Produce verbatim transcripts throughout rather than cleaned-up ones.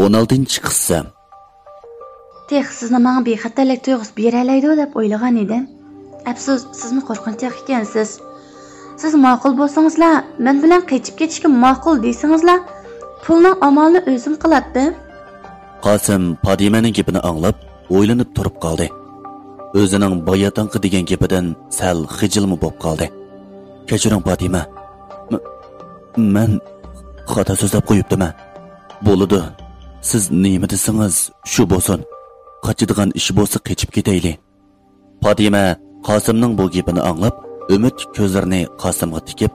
ئون ئالتىنچى قىسسە. تېخى سىزنى ماڭا بىخەتەرلىك تۇيغۇسى بېرەلەيدۇ دەپ ئويلىغان ئىدىم. ئەپسۇس، سىزمۇ قورقۇنچاق ئىكەنسىز. سىز ماقۇل بولسىڭىزلا، مەن بىلەن قېچىپ كېتىشكە ماقۇل دېسىڭىزلا، پۇلنىڭ ئامالىنى ئۆزۈم قىلاتتىم. قاسىم پاتىمەنىڭ گېپىنى ئاڭلاپ، ئويلىنىپ تۇرۇپ قالدى. ئۆزىنىڭ باياتىنقى دېگەن گېپىدىن سەل خىجىلمۇ بوپ قالدى. كەچۈرۈڭ، پاتىمە. م-، مەن خاتا سۆزلەپ قويۇپتىمەن. بولىدۇ. سىز نېمە دېسىڭىز، شۇ بولسۇن. قاچىدىغان ئىش بولسا، قېچىپ كېتەيلى. پاتىمە قاسىمنىڭ بۇ گېپىنى ئاڭلاپ، ئۈمىدلىك كۆزلىرىنى قاسىمغا تىكىپ،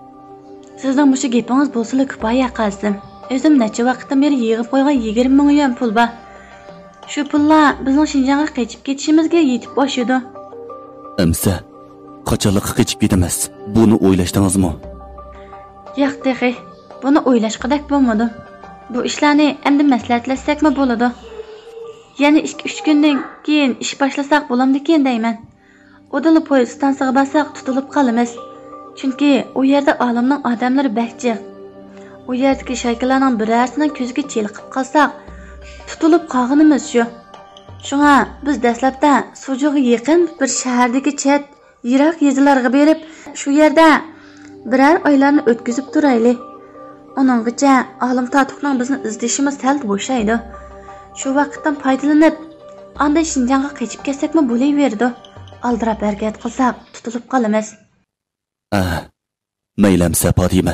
سىزنىڭ مۇشۇ گېپىڭىز بولسىلا كۇپايە، قاسىم. ئۆزۈم نەچچە ۋاقىتتىن بېرى يىغىپ قويغان يىگىرمە مىڭ يۈەن پۇل بار. شۇ پۇللار بىزنىڭ شىنجاڭغا قېچىپ كېتىشىمىزگە يېتىپ ئاشىدۇ. ئەمسە، قاچانلىققا قېچىپ كېتىمىز؟ بۇنى ئويلاشتىڭىزمۇ؟ ياق تېخى. بۇنى ئويلاشقۇدەك بولمىدىم. بۇ ئىشلارنى ئەمدى مەسلىھەتلەشسەكمۇ بولىدۇ. يەنە ئىككى-ئۈچ كۈندىن كېيىن ئىش باشلىساق بولامدىكىن دەيمەن. ئۇدۇللا پويىز ئىستانسىغا بارساق تۇتۇلۇپ قالىمىز. چۈنكى ئۇ يەردە ئالىمنىڭ ئادەملىرى بەك جىق. ئۇ يەردىكى شايكىلارنىڭ بىرەرسىنىڭ كۆزىگە چېلىقىپ قالساق، تۇتۇلۇپ قالغىنىمىز شۇ. شۇڭا بىز دەسلەپتە سۇجۇغا يېقىن بىر شەھەردىكى چەت يىراق يېزىلارغا بېرىپ، شۇ يەردە بىرەر ئايلارنى ئۆتكۈزۈپ تۇرايلى. ئۇنىڭغىچە ئالىم تاتۇقنىڭ بىزنى ئىزدىشىمۇ سەل بوشايدۇ. شۇ ۋاقىتتىن پايدىلىنىپ، ئاندىن شىنجاڭغا قېچىپ كەتسەكمۇ بولۇۋېرىدۇ. ئالدىراپ ھەرىكەت قىلساق، تۇتۇلۇپ قالىمىز. ئە، مەيلى ئەمسە، پاتىمە.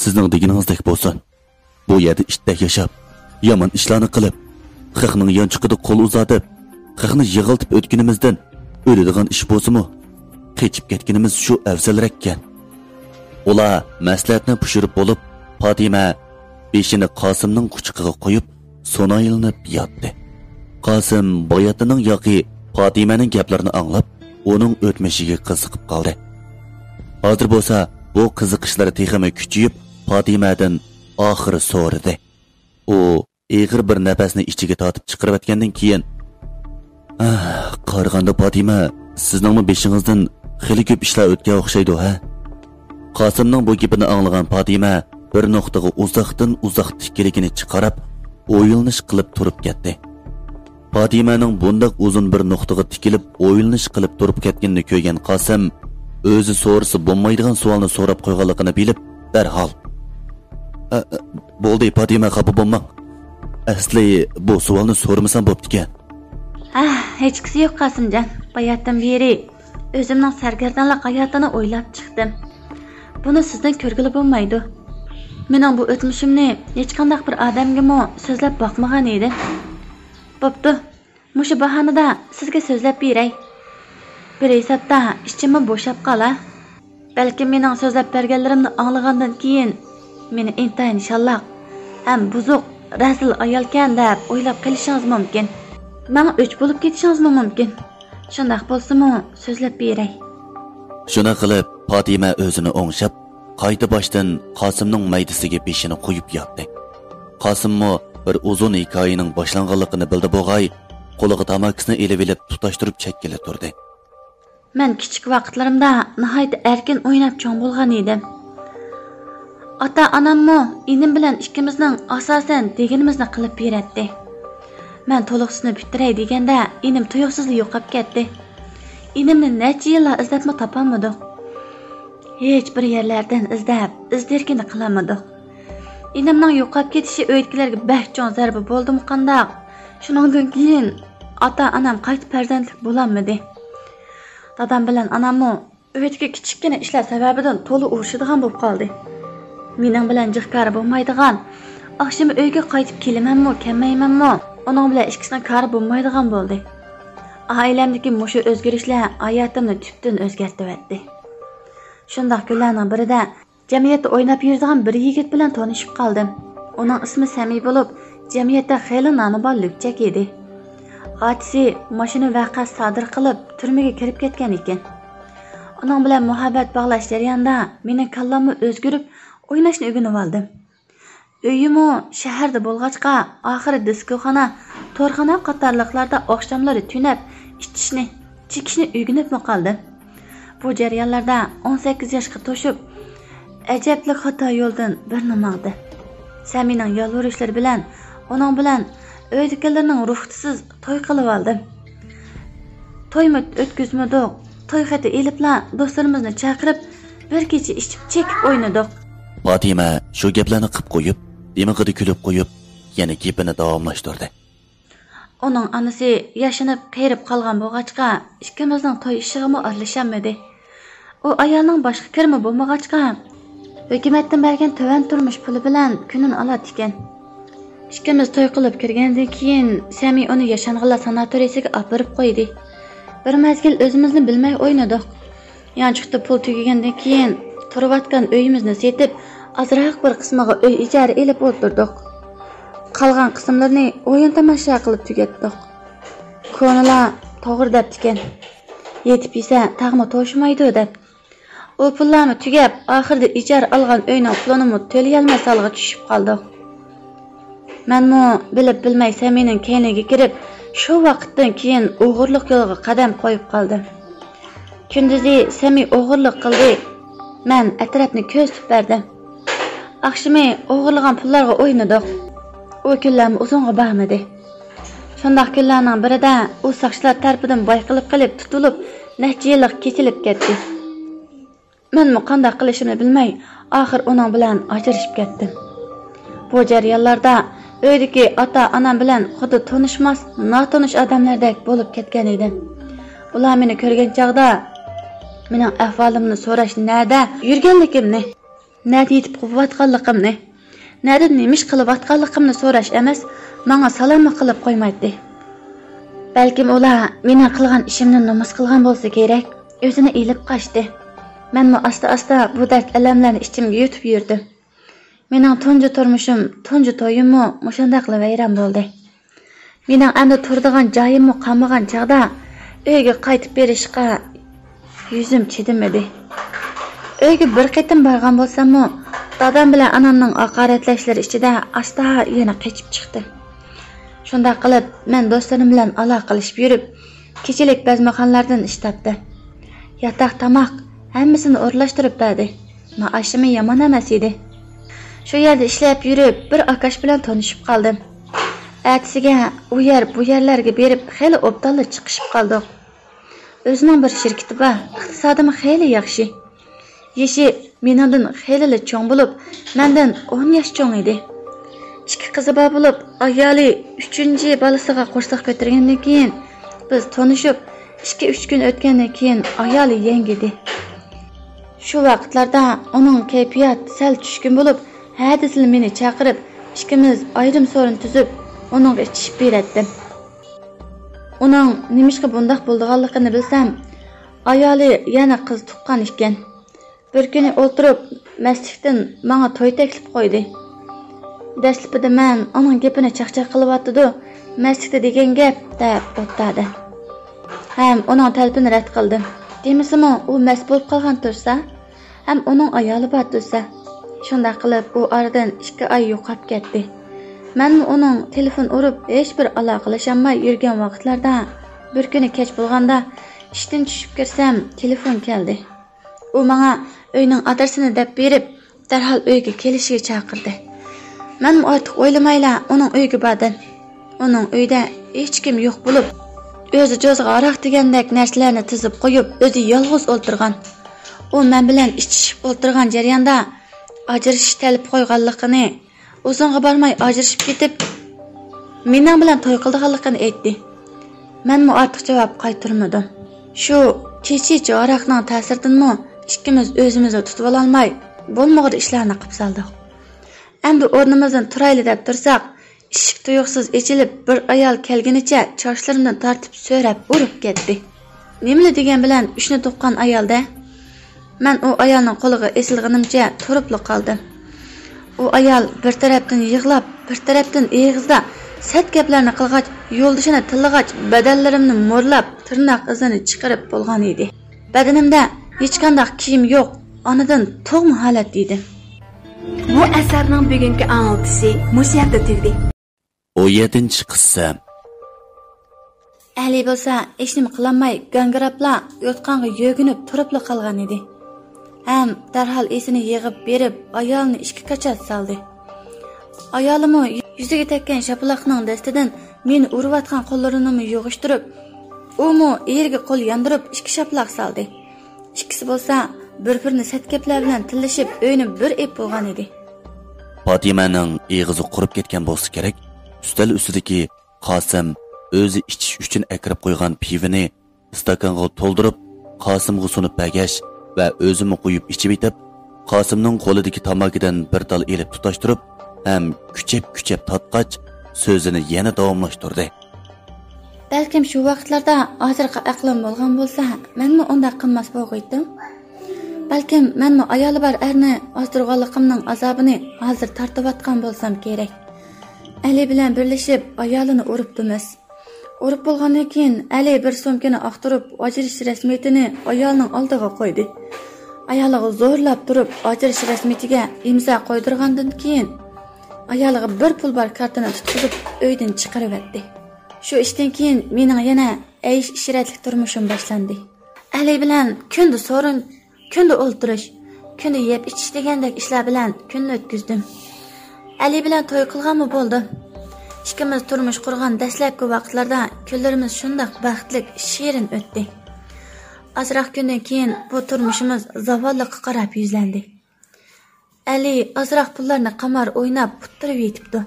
سىزنىڭ دېگىنىڭىزدەك بولسۇن. بۇ يەردە ئىتتەك ياشاپ، يامان ئىشلارنى قىلىپ، خەقنىڭ يانچۇقىدا قول ئۇزارتىپ، خەقنى يىغلىتىپ ئۆتكىنىمىزدىن، ئۆلىدىغان ئىش بولسىمۇ، قېچىپ كەتكىنىمىز شۇ ئەۋزەلرەككەن. ئۇلار مەسلىھەتنى پۇشۇرۇپ بولۇپ، پاتىمە بېشىنى قاسىمنىڭ قۇچىقىغا قويۇپ، سۇنايلىنىپ ياتتى. قاسىم باياتىنىڭ ياقى پاتىمەنىڭ گەپلىرىنى ئاڭلاپ، ئۇنىڭ ئۆتمۈشىگە قىزىقىپ قالدى. ھازىر بولسا بۇ قىزىقىشلىرى تېخىمۇ كۈچىيىپ، پاتىمەدىن ئاخىرى سورىدى. ئۇ ئېغىر بىر نەپەسنى ئىچىگە تارتىپ چىقىرىۋەتكەندىن كېيىن، «ئاھ، قارىغاندا، پاتىمە، سىزنىڭمۇ بېشىڭىزدىن خېلى كۆپ ئىشلار ئۆتكەن ئوخشايدۇ، ھە؟» قاسىمنىڭ بۇ گېپىنى ئاڭلىغان پاتىمە بىر نۇقتىغا ئۇزاقتىن ئۇزاق تىكىلگىنىچە قاراپ، ئويلىنىش قىلىپ تۇرۇپ كەتتى. پاتىمەنىڭ بۇنداق ئۇزۇن بىر نۇقتىغا تىكىلىپ ئويلىنىش قىلىپ تۇرۇپ كەتكىنىنى كۆرگەن قاسىم، ئۆزى سورىسا بولمايدىغان سوئالنى سوراپ قويغانلىقىنى بىلىپ، دەرھال، «ئە، ئە، بولدى، پاتىمە، خاپا بولماڭ. ئەسلى بۇ سوئالنى سورىمىسام بوپتىكەن.» «ھە، ھېچقىسى يوق، قاسىمجان. باياتتىن بېرى ئۆزۈمنىڭ سەرگەردانلىق ھاياتىنى ئويلاپ چىقتىم. بۇنى سىزدىن كۆرگىلى بولمايدۇ. مېنىڭ بۇ ئۆتمۈشۈمنى ھېچقانداق بىر ئادەمگىمۇ سۆزلەپ باقمىغان ئىدىم. بوپتۇ، مۇشۇ باھانىدا سىزگە سۆزلەپ بېرەي. بىر ھېسابتا ئىچىممۇ بوشاپ قالا. بەلكىم مېنىڭ سۆزلەپ بەرگەنلىرىمنى ئاڭلىغاندىن كېيىن، مېنى ئىنتايىن شاللاق ھەم بۇزۇق، رەزىل ئايالكەن دەپ ئويلاپ قېلىشىڭىزمۇ مۇمكىن. ماڭا ئۆچ بولۇپ كېتىشىڭىزمۇ مۇمكىن. شۇنداق بولسىمۇ، سۆزلەپ بېرەي.» شۇنداق قىلىپ، پاتىمە ئۆزىنى ئوڭشاپ، قايتا باشتىن قاسىمنىڭ مەيدىسىگە بېشىنى قويۇپ ياتتى. قاسىممۇ بىر ئۇزۇن ھېكايىنىڭ باشلانغانلىقىنى بىلدى بولغاي، قولىغا تاماكىسىنى ئېلىۋېلىپ، تۇتاشتۇرۇپ چەتكىلا تۇردى. مەن كىچىك ۋاقىتلىرىمدا ناھايىتى ئەركىن ئويناپ چوڭ بولغان ئىدىم. ئاتا-ئاناممۇ ئىنىم بىلەن ئىككىمىزنىڭ ئاساسەن دېگىنىمىزنى قىلىپ بېرەتتى. مەن تولۇقسىزنى پۈتتۈرەي دېگەندە، ئىنىم تۇيۇقسىزلا يوقاپ كەتتى. ئىنىمنى نەچچە يىللار ئىزدەپمۇ تاپالمىدۇق. ھېچ بىر يەرلەردىن ئىزدەپ، ئىز دېرىكىنى قىلالمىدۇق. ئىنىمنىڭ يوقاپ كېتىشى ئۆيدىكىلەرگە بەك چوڭ زەربە بولدىمۇ قانداق؟ شۇنىڭدىن كېيىن ئاتا-ئانام قايتا پەرزەنتلىك بولالمىدى. دادام بىلەن ئاناممۇ ئۆيدىكى كىچىككىنە ئىشلار سەۋەبىدىن تولا ئۇرۇشىدىغان بولۇپ قالدى. مېنىڭ بىلەن جىق كارى بولمايدىغان، ئاخشىمى ئۆيگە قايتىپ كېلىمەنمۇ، كەلمەيمەنمۇ، ئۇنىڭ بىلەن ئىككىسىنىڭ كارى بولمايدىغان بولدى. ئائىلەمدىكى مۇشۇ ئۆزگىرىشلەر ھاياتىمنى تۈپتىن ئۆزگەرتىۋەتتى. شۇنداق كۈنلەرنىڭ بىرىدە جەمئىيەتتە ئويناپ يۈرىدىغان بىر يىگىت بىلەن تونۇشۇپ قالدىم. ئۇنىڭ ئىسمى سەمى بولۇپ، جەمئىيەتتە خېلى نامى بار لۈكچەك ئىدى. ئاتىسى ماشىنا ۋەقەسى سادىر قىلىپ، تۈرمىگە كىرىپ كەتكەن ئىكەن. ئۇنىڭ بىلەن مۇھەببەت باغلاش جەريانىدا مېنىڭ كاللاممۇ ئۆزگىرىپ، ئويناشنى ئۆگىنىۋالدىم. ئۆيىمۇ شەھەردە بولغاچقا، ئاخىرى دىسكوخانا، تورخانا قاتارلىقلاردا ئاخشاملىرى تۈنەپ، ئىچىشنى، چېكىشنى ئۆگىنىپمۇ قالدىم. بۇ جەريانلاردا ئون سەككىز ياشقا توشۇپ، ئەجەبلىك خاتا يولدىن بىرنى ماڭدىم. سەمىنىڭ يالۋۇرۇشلىرى بىلەن ئۇنىڭ بىلەن ئۆيدىكىلەرنىڭ رۇخسىتىسىز توي قىلىۋالدىم. تويمۇ ئۆتكۈزمىدۇق. توي خېتى ئېلىپلا دوستلىرىمىزنى چاقىرىپ، بىر كېچە ئىچىپ چېكىپ ئوينىدۇق. پاتىمە شۇ گەپلەرنى قىپ قويۇپ، دىمىقىدا كۈلۈپ قويۇپ، يەنە گېپىنى داۋاملاشتۇردى. ئۇنىڭ ئانىسى ياشىنىپ قېرىپ قالغان بولغاچقا، ئىككىمىزنىڭ توي ئىشىغىمۇ ئارىلىشالمىدى. ئۇ ئايالنىڭ باشقا كىرىمى بولمىغاچقا، ھۆكۈمەتتىن بەرگەن تۆۋەن تۇرمۇش پۇلى بىلەن كۈنىنى ئالاتتىكەن. ئىككىمىز توي قىلىپ كىرگەندىن كېيىن، سەمى ئۇنى ياشانغانلار ساناتورىيىسىگە ئاپىرىپ قويدى. بىر مەزگىل ئۆزىمىزنى بىلمەي ئوينىدۇق. يانچۇقتا پۇل تۈگىگەندىن كېيىن، تۇرۇۋاتقان ئۆيىمىزنى سېتىپ، ئازراق بىر قىسمىغا ئۆي ئىجارە ئېلىپ ئولتۇردۇق. قالغان قىسىملىرىنى ئويۇن تاماشا قىلىپ تۈگەتتۇق. كونىلار توغرا دەپتىكەن، يېتىپ يېسە تاغمۇ توشىمايدۇ دەپ. ئۇ پۇللارمۇ تۈگەپ، ئاخىرىدا ئىجارە ئالغان ئۆينىڭ پۇلىنىمۇ تۆلىيەلمەس ھالغا چۈشۈپ قالدۇق. مەنمۇ بىلىپ بىلمەي سەمىنىڭ كەينىگە كىرىپ، شۇ ۋاقىتتىن كېيىن ئوغرىلىق يولىغا قەدەم قويۇپ قالدىم. كۈندۈزى سەمى ئوغرىلىق قىلدى، مەن ئەتراپنى كۆزىتىپ بەردىم. ئاخشىمى ئوغرىلىغان پۇللارغا ئوينىدۇق. ئۇ كۈنلەرمۇ ئۇزۇنغا بارمىدى. شۇنداق كۈنلەرنىڭ بىرىدە ئۇ ساقچىلار تەرىپىدىن بايقىلىپ قېلىپ تۇتۇلۇپ، نەچچە يىللىق كېسىلىپ كەتتى. مەنمۇ قانداق قىلىشىمنى بىلمەي، ئاخىر ئۇنىڭ بىلەن ئاجرىشىپ كەتتىم. بۇ جەريانلاردا ئۆيدىكى ئاتا-ئانام بىلەن خۇددى تونۇشماس، ناتونۇش ئادەملەردەك بولۇپ كەتكەن ئىدىم. ئۇلار مېنى كۆرگەن چاغدا مېنىڭ ئەھۋالىمنى سوراش، نەدە يۈرگەنلىكىمنى، نەدە يېتىپ قوپۇۋاتقانلىقىمنى، نەدە نېمە ئىش قىلىۋاتقانلىقىمنى سوراش ئەمەس، ماڭا سالاممۇ قىلىپ قويمايتتى. بەلكىم ئۇلار مېنىڭ قىلغان ئىشىمنى نومۇس قىلغان بولسا كېرەك، ئۆزىنى ئېلىپ قاچتى. مەنمۇ ئاستا-ئاستا بۇ دەرد-ئەلەملەرنى ئىچىمگە يۇتۇپ يۈردۈم. مېنىڭ تۇنجى تۇرمۇشۇم، تۇنجى تويۇممۇ مۇشۇنداقلا ۋەيران بولدى. مېنىڭ ئەمدى تۇرىدىغان جايىممۇ قالمىغان چاغدا ئۆيگە قايتىپ بېرىشقا يۈزۈم چىدىمىدى. ئۆيگە بىر قېتىم بارغان بولساممۇ، دادام بىلەن ئانامنىڭ ھاقارەتلەشلىرى ئىچىدە ئاستا يەنە قېچىپ چىقتىم. شۇنداق قىلىپ، مەن دوستلىرىم بىلەن ئالاقىلىشىپ يۈرۈپ، كېچىلىك بەزمىخانىلاردىن ئىش تاپتىم. ياتاق، تاماق، ھەممىسىنى ئورۇنلاشتۇرۇپ بەردى. مائاشىمۇ يامان ئەمەس ئىدى. شۇ يەردە ئىشلەپ يۈرۈپ، بىر ئاكاش بىلەن تونۇشۇپ قالدىم. ئەتىسىگە ئۇ يەر، بۇ يەرلەرگە بېرىپ، خېلى ئوبدانلا چىقىشىپ قالدۇق. ئۆزىنىڭ بىر شىركىتى بار، ئىقتىسادىمۇ خېلى ياخشى. يېشى مېنىڭدىن خېلىلا چوڭ بولۇپ، مەندىن ئون ياش چوڭ ئىدى. ئىككى قىزى بار بولۇپ، ئايالى ئۈچىنچى بالىسىغا قورساق كۆتۈرگەندىن كېيىن، بىز تونۇشۇپ، ئىككى-ئۈچ كۈن ئۆتكەندىن كېيىن ئايالى يەڭگىدى. شۇ ۋاقىتلاردا ئۇنىڭ كەيپىياتى سەل چۈشكۈن بولۇپ، ھە دېسىلا مېنى چاقىرىپ، ئىككىمىز ئايرىم سورۇن تۈزۈپ، ئۇنىڭغا ئىچىشىپ بېرەتتىم. ئۇنىڭ نېمىشقا بۇنداق بولىدىغانلىقىنى بىلسەم، ئايالى يەنە قىز تۇغقان ئىكەن. بىر كۈنى ئولتۇرۇپ، مەستلىكتىن ماڭا توي تەكلىپ قويدى. دەسلىپىدە مەن ئۇنىڭ گېپىنى چاقچاق قىلىۋاتىدۇ، مەستلىكتە دېگەن گەپ دەپ ئوتتادىم. ھەم ئۇنىڭ تەلىپىنى رەت قىلدىم. دېمىسىمۇ، ئۇ مەست بولۇپ قالغان تۇرسا، ھەم ئۇنىڭ ئايالى بار تۇرسا. شۇنداق قىلىپ، ئۇ ئارىدىن ئىككى ئاي يوقاپ كەتتى. مەنمۇ ئۇنىڭ تېلېفون ئۇرۇپ، ھېچبىر ئالاقىلىشالماي يۈرگەن ۋاقىتلاردا، بىر كۈنى كەچ بولغاندا، ئىشتىن چۈشۈپ كىرسەم، تېلېفون كەلدى. ئۇ ماڭا ئۆينىڭ ئادرېسىنى دەپ بېرىپ، دەرھال ئۆيگە كېلىشىگە چاقىردى. مەنمۇ ئارتۇق ئويلىمايلا ئۇنىڭ ئۆيىگە باردىم. ئۇنىڭ ئۆيىدە ھېچكىم يوق بولۇپ، ئۆزى جوزىغا ھاراق دېگەندەك نەرسىلەرنى تىزىپ قويۇپ، ئۆزى يالغۇز ئولتۇرغان. ئۇ مەن بىلەن ئىچىشىپ ئولتۇرغان جەرياندا ئاجرىشىش تەلىپى قويغانلىقىنى، ئۇزۇنغا بارماي ئاجرىشىپ كېتىپ، مېنىڭ بىلەن توي قىلىدىغانلىقىنى ئېيتتى. مەنمۇ ئارتۇق جاۋاب قايتۇرمىدىم. شۇ كېچىچە ھاراقنىڭ تەسىرىدىنمۇ ئىككىمىز ئۆزىمىزنى تۇتۇۋالالماي، بولمىغۇر ئىشلارنى قىپ سالدۇق. ئەمدى ئورنىمىزدىن تۇرايلى دەپ تۇرساق، ئىشىك تۇيۇقسىز ئېچىلىپ، بىر ئايال كەلگىنىچە چاچلىرىمدىن تارتىپ سۆرەپ ئۇرۇپ كەتتى. نېمىلا دېگەن بىلەن ئۈچنى تۇغقان ئايال-دە. مەن ئۇ ئايالنىڭ قولىغا ئېسىلغىنىمچە تۇرۇپلا قالدىم. ئۇ ئايال بىر تەرەپتىن يىغلاپ، بىر تەرەپتىن ئېغىزدا سەت گەپلەرنى قىلغاچ، يولدىشىنى تىللىغاچ، بەدەنلىرىمنى مورلاپ، تىرناق ئىزىنى چىقىرىپ بولغان ئىدى. بەدىنىمدە ھېچقانداق كىيىم يوق، ئانىدىن تۇغما ھالەتتە ئىدىم. بۇ ئەسەرنىڭ بۈگۈنكى ئاڭلىتىشى مۇشۇ يەردە تۈگىدى. ئون يەتتىنچى قىسسە. ئەلى بولسا ھېچنېمە قىلالماي، گاڭگىراپلا يوتقانغا يۆگىنىپ تۇرۇپلا قالغان ئىدى. ھەم دەرھال ئېسىنى يىغىپ بېرىپ، ئايالىنى ئىشىككە كاچات سالدى. ئايالىمۇ يۈزىگە تەگكەن شاپىلاقنىڭ دەستىدىن مېنى ئۇرۇۋاتقان قوللىرىنىمۇ يىغىشتۇرۇپ، ئۇمۇ ئېرىگە قول ياندۇرۇپ ئىككى شاپىلاق سالدى. ئىككىسى بولسا بىر-بىرىنى سەت گەپلەر بىلەن تىللىشىپ، ئۆينى بىر ئېپ بولغان ئىدى. پاتىمەنىڭ ئېغىزى قۇرۇپ كەتكەن بولسا كېرەك، ئۈستەل ئۈستىدىكى قاسىم ئۆزى ئىچىش ئۈچۈن ئەكىرىپ قويغان پىۋىنى ئىستاكانغا تولدۇرۇپ، قاسىمغا سۇنۇپ بەرگەچ ۋە ئۆزىمۇ قۇيۇپ ئىچىۋېتىپ، قاسىمنىڭ قولىدىكى تاماكىدىن بىر تال ئېلىپ تۇتاشتۇرۇپ، ھەم كۈچەپ-كۈچەپ تارتقاچ، سۆزىنى يەنە داۋاملاشتۇردى. بەلكىم شۇ ۋاقىتلاردا ھازىرقى ئەقلىم بولغان بولسا، مەنمۇ ئۇنداق قىلماس بولغىيتتىم. بەلكىم مەنمۇ ئايالى بار ئەرنى ئازدۇرغانلىقىمنىڭ ئازابىنى ھازىر تارتىۋاتقان بولسام كېرەك. ئەلى بىلەن بىرلىشىپ ئايالىنى ئۇرۇپتىمىز. ئۇرۇپ بولغاندىن كېيىن، ئەلى بىر سومكىنى ئاختۇرۇپ، ئاجرىشىش رەسمىيىتىنى ئايالىنىڭ ئالدىغا قويدى. ئايالىغا زورلاپ تۇرۇپ، ئاجرىشىش رەسمىيىتىگە ئىمزا قويدۇرغاندىن كېيىن، ئايالىغا بىر پۇل بار كارتىنى تۇتقۇزۇپ، ئۆيدىن چىقىرىۋەتتى. شۇ ئىشتىن كېيىن مېنىڭ يەنە ئەيش-ئىشرەتلىك تۇرمۇشۇم باشلاندى. ئەلى بىلەن كۈندە سورۇن، كۈندە ئولتۇرۇش، كۈندە يەپ ئىچىش دېگەندەك ئىشلار بىلەن كۈننى ئۆتكۈزدۈم. ئەلى بىلەن توي قىلغانمۇ بولدۇم. ئىككىمىز تۇرمۇش قۇرغان دەسلەپكى ۋاقىتلاردا كۈنلىرىمىز شۇنداق بەختلىك، شېرىن ئۆتتى. ئازراق كۈندىن كېيىن بۇ تۇرمۇشىمىز زاۋاللىققا قاراپ يۈزلەندى. ئەلى ئازراق پۇللارنى قىمار ئويناپ ئۇتتۇرۇپ يېتىپتۇ.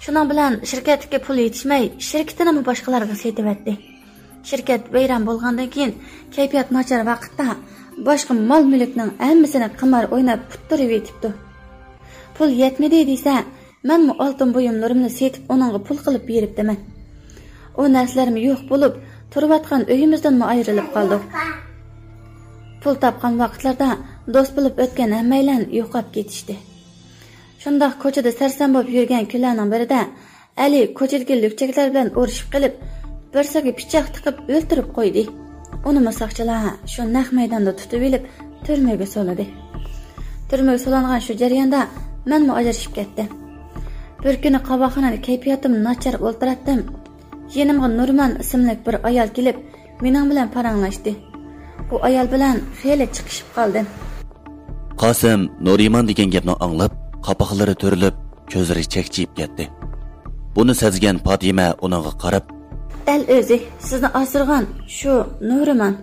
شۇنىڭ بىلەن شىركەتتىكى پۇل يېتىشمەي، شىركىتىنىمۇ باشقىلارغا سېتىۋەتتى. شىركەت ۋەيران بولغاندىن كېيىن، كەيپىيات ناچار ۋاقىتتا باشقا مال-مۈلۈكنىڭ ھەممىسىنى قىمار ئويناپ ئۇتتۇرۇپ يېتىپتۇ. پۇل يەتمىدى دېسە، مەنمۇ ئالتۇن بۇيۇملىرىمنى سېتىپ، ئۇنىڭغا پۇل قىلىپ بېرىپتىمەن. ئۇ نەرسىلىرىمۇ يوق بولۇپ، تۇرۇۋاتقان ئۆيىمىزدىنمۇ ئايرىلىپ قالدۇق. پۇل تاپقان ۋاقىتلاردا دوست بولۇپ ئۆتكەن ھەممەيلەن يوقاپ كېتىشتى. شۇنداق كوچىدا سەرسان بولۇپ يۈرگەن كۈنلەرنىڭ بىرىدە، ئەلى كوچىدىكى لۈكچەكلەر بىلەن ئۇرۇشۇپ قېلىپ، بىرسىگە پىچاق تىقىپ ئۆلتۈرۈپ قويدى. ئۇنىمۇ ساقچىلار شۇ نەق مەيداندا تۇتۇۋېلىپ، تۈرمىگە سولىدى. تۈرمىگە سولانغان شۇ جەرياندا مەنمۇ ئاجرىشىپ كەتتىم. بىر كۈنى قاۋاقخانىدا كەيپىياتىم ناچار ئولتۇراتتىم. يېنىمغا نۇرمان ئىسىملىك بىر ئايال كېلىپ، مېنىڭ بىلەن پاراڭلاشتى. بۇ ئايال بىلەن خېلى چىقىشىپ قالدىم. قاسىم نۇرىمان دېگەن گەپنى ئاڭلاپ، قاپاقلىرى تۈرۈلۈپ، كۆزلىرى چەكچىيىپ كەتتى. بۇنى سەزگەن پاتىمە ئۇنىڭغا قاراپ، دەل ئۆزى، سىزنى ئاسرىغان شۇ نۇرىمان.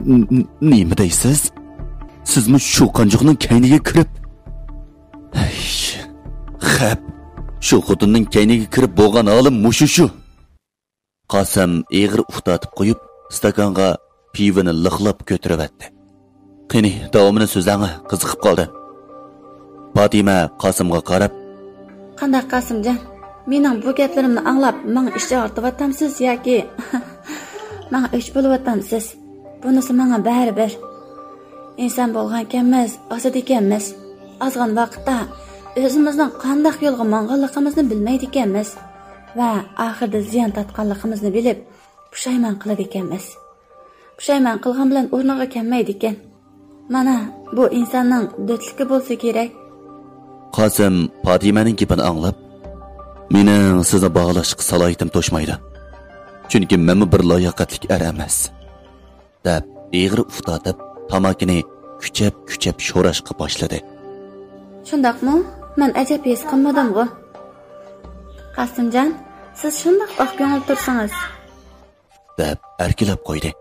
ن-، ن-، نېمە دەيسىز؟ سىزمۇ شۇ قانجۇقنىڭ كەينىگە كىرىپ؟ ھەي، خەپ، شۇ خوتۇننىڭ كەينىگە كىرىپ بولغان ھالىم مۇشۇ شۇ. قاسىم ئېغىر ئۇھ تارتىپ قويۇپ، ئىستاكانغا پىۋىنى لىقلاپ كۆتۈرۈۋەتتى. قېنى، داۋامىنى سۆزلەڭ، قىزىقىپ قالدىم. پاتىمە قاسىمغا قاراپ، قانداق قاسىمجان، مېنىڭ بۇ گەپلىرىمنى ئاڭلاپ ماڭا ئىچ ئاغرىتىۋاتامسىز ياكى ماڭا ئۆچ بولۇۋاتامسىز؟ بۇنىسى ماڭا بەرىبىر. ئىنسان بولغانكەنمىز، ئازىدىكەنمىز. ئازغان ۋاقىتتا ئۆزىمىزنىڭ قانداق يولغا ماڭغانلىقىمىزنى بىلمەيدىكەنمىز ۋە ئاخىرىدا زىيان تارتقانلىقىمىزنى بىلىپ، پۇشايمان قىلىدىكەنمىز. پۇشايمان قىلغان بىلەن ئورنىغا كەلمەيدىكەن. مانا، بۇ ئىنساننىڭ دۆتلۈكى بولسا كېرەك. قاسىم پاتىمەنىڭ گېپىنى ئاڭلاپ، مېنىڭ سىزنى باھالاشقا سالاھىيىتىم توشمايدۇ. چۈنكى مەنمۇ بىر لاياقەتلىك ئەر ئەمەس. دەپ ئېغىر ئۇھ تارتىپ، تاماكىنى كۈچەپ-كۈچەپ شوراشقا باشلىدى. شۇنداقمۇ؟ مەن ئەجەب ھېس قىلمىدىمغۇ؟ قاسىمجان، سىز شۇنداق ئاق كۆڭۈل تۇرسىڭىز. دەپ ئەركىلەپ قويدى.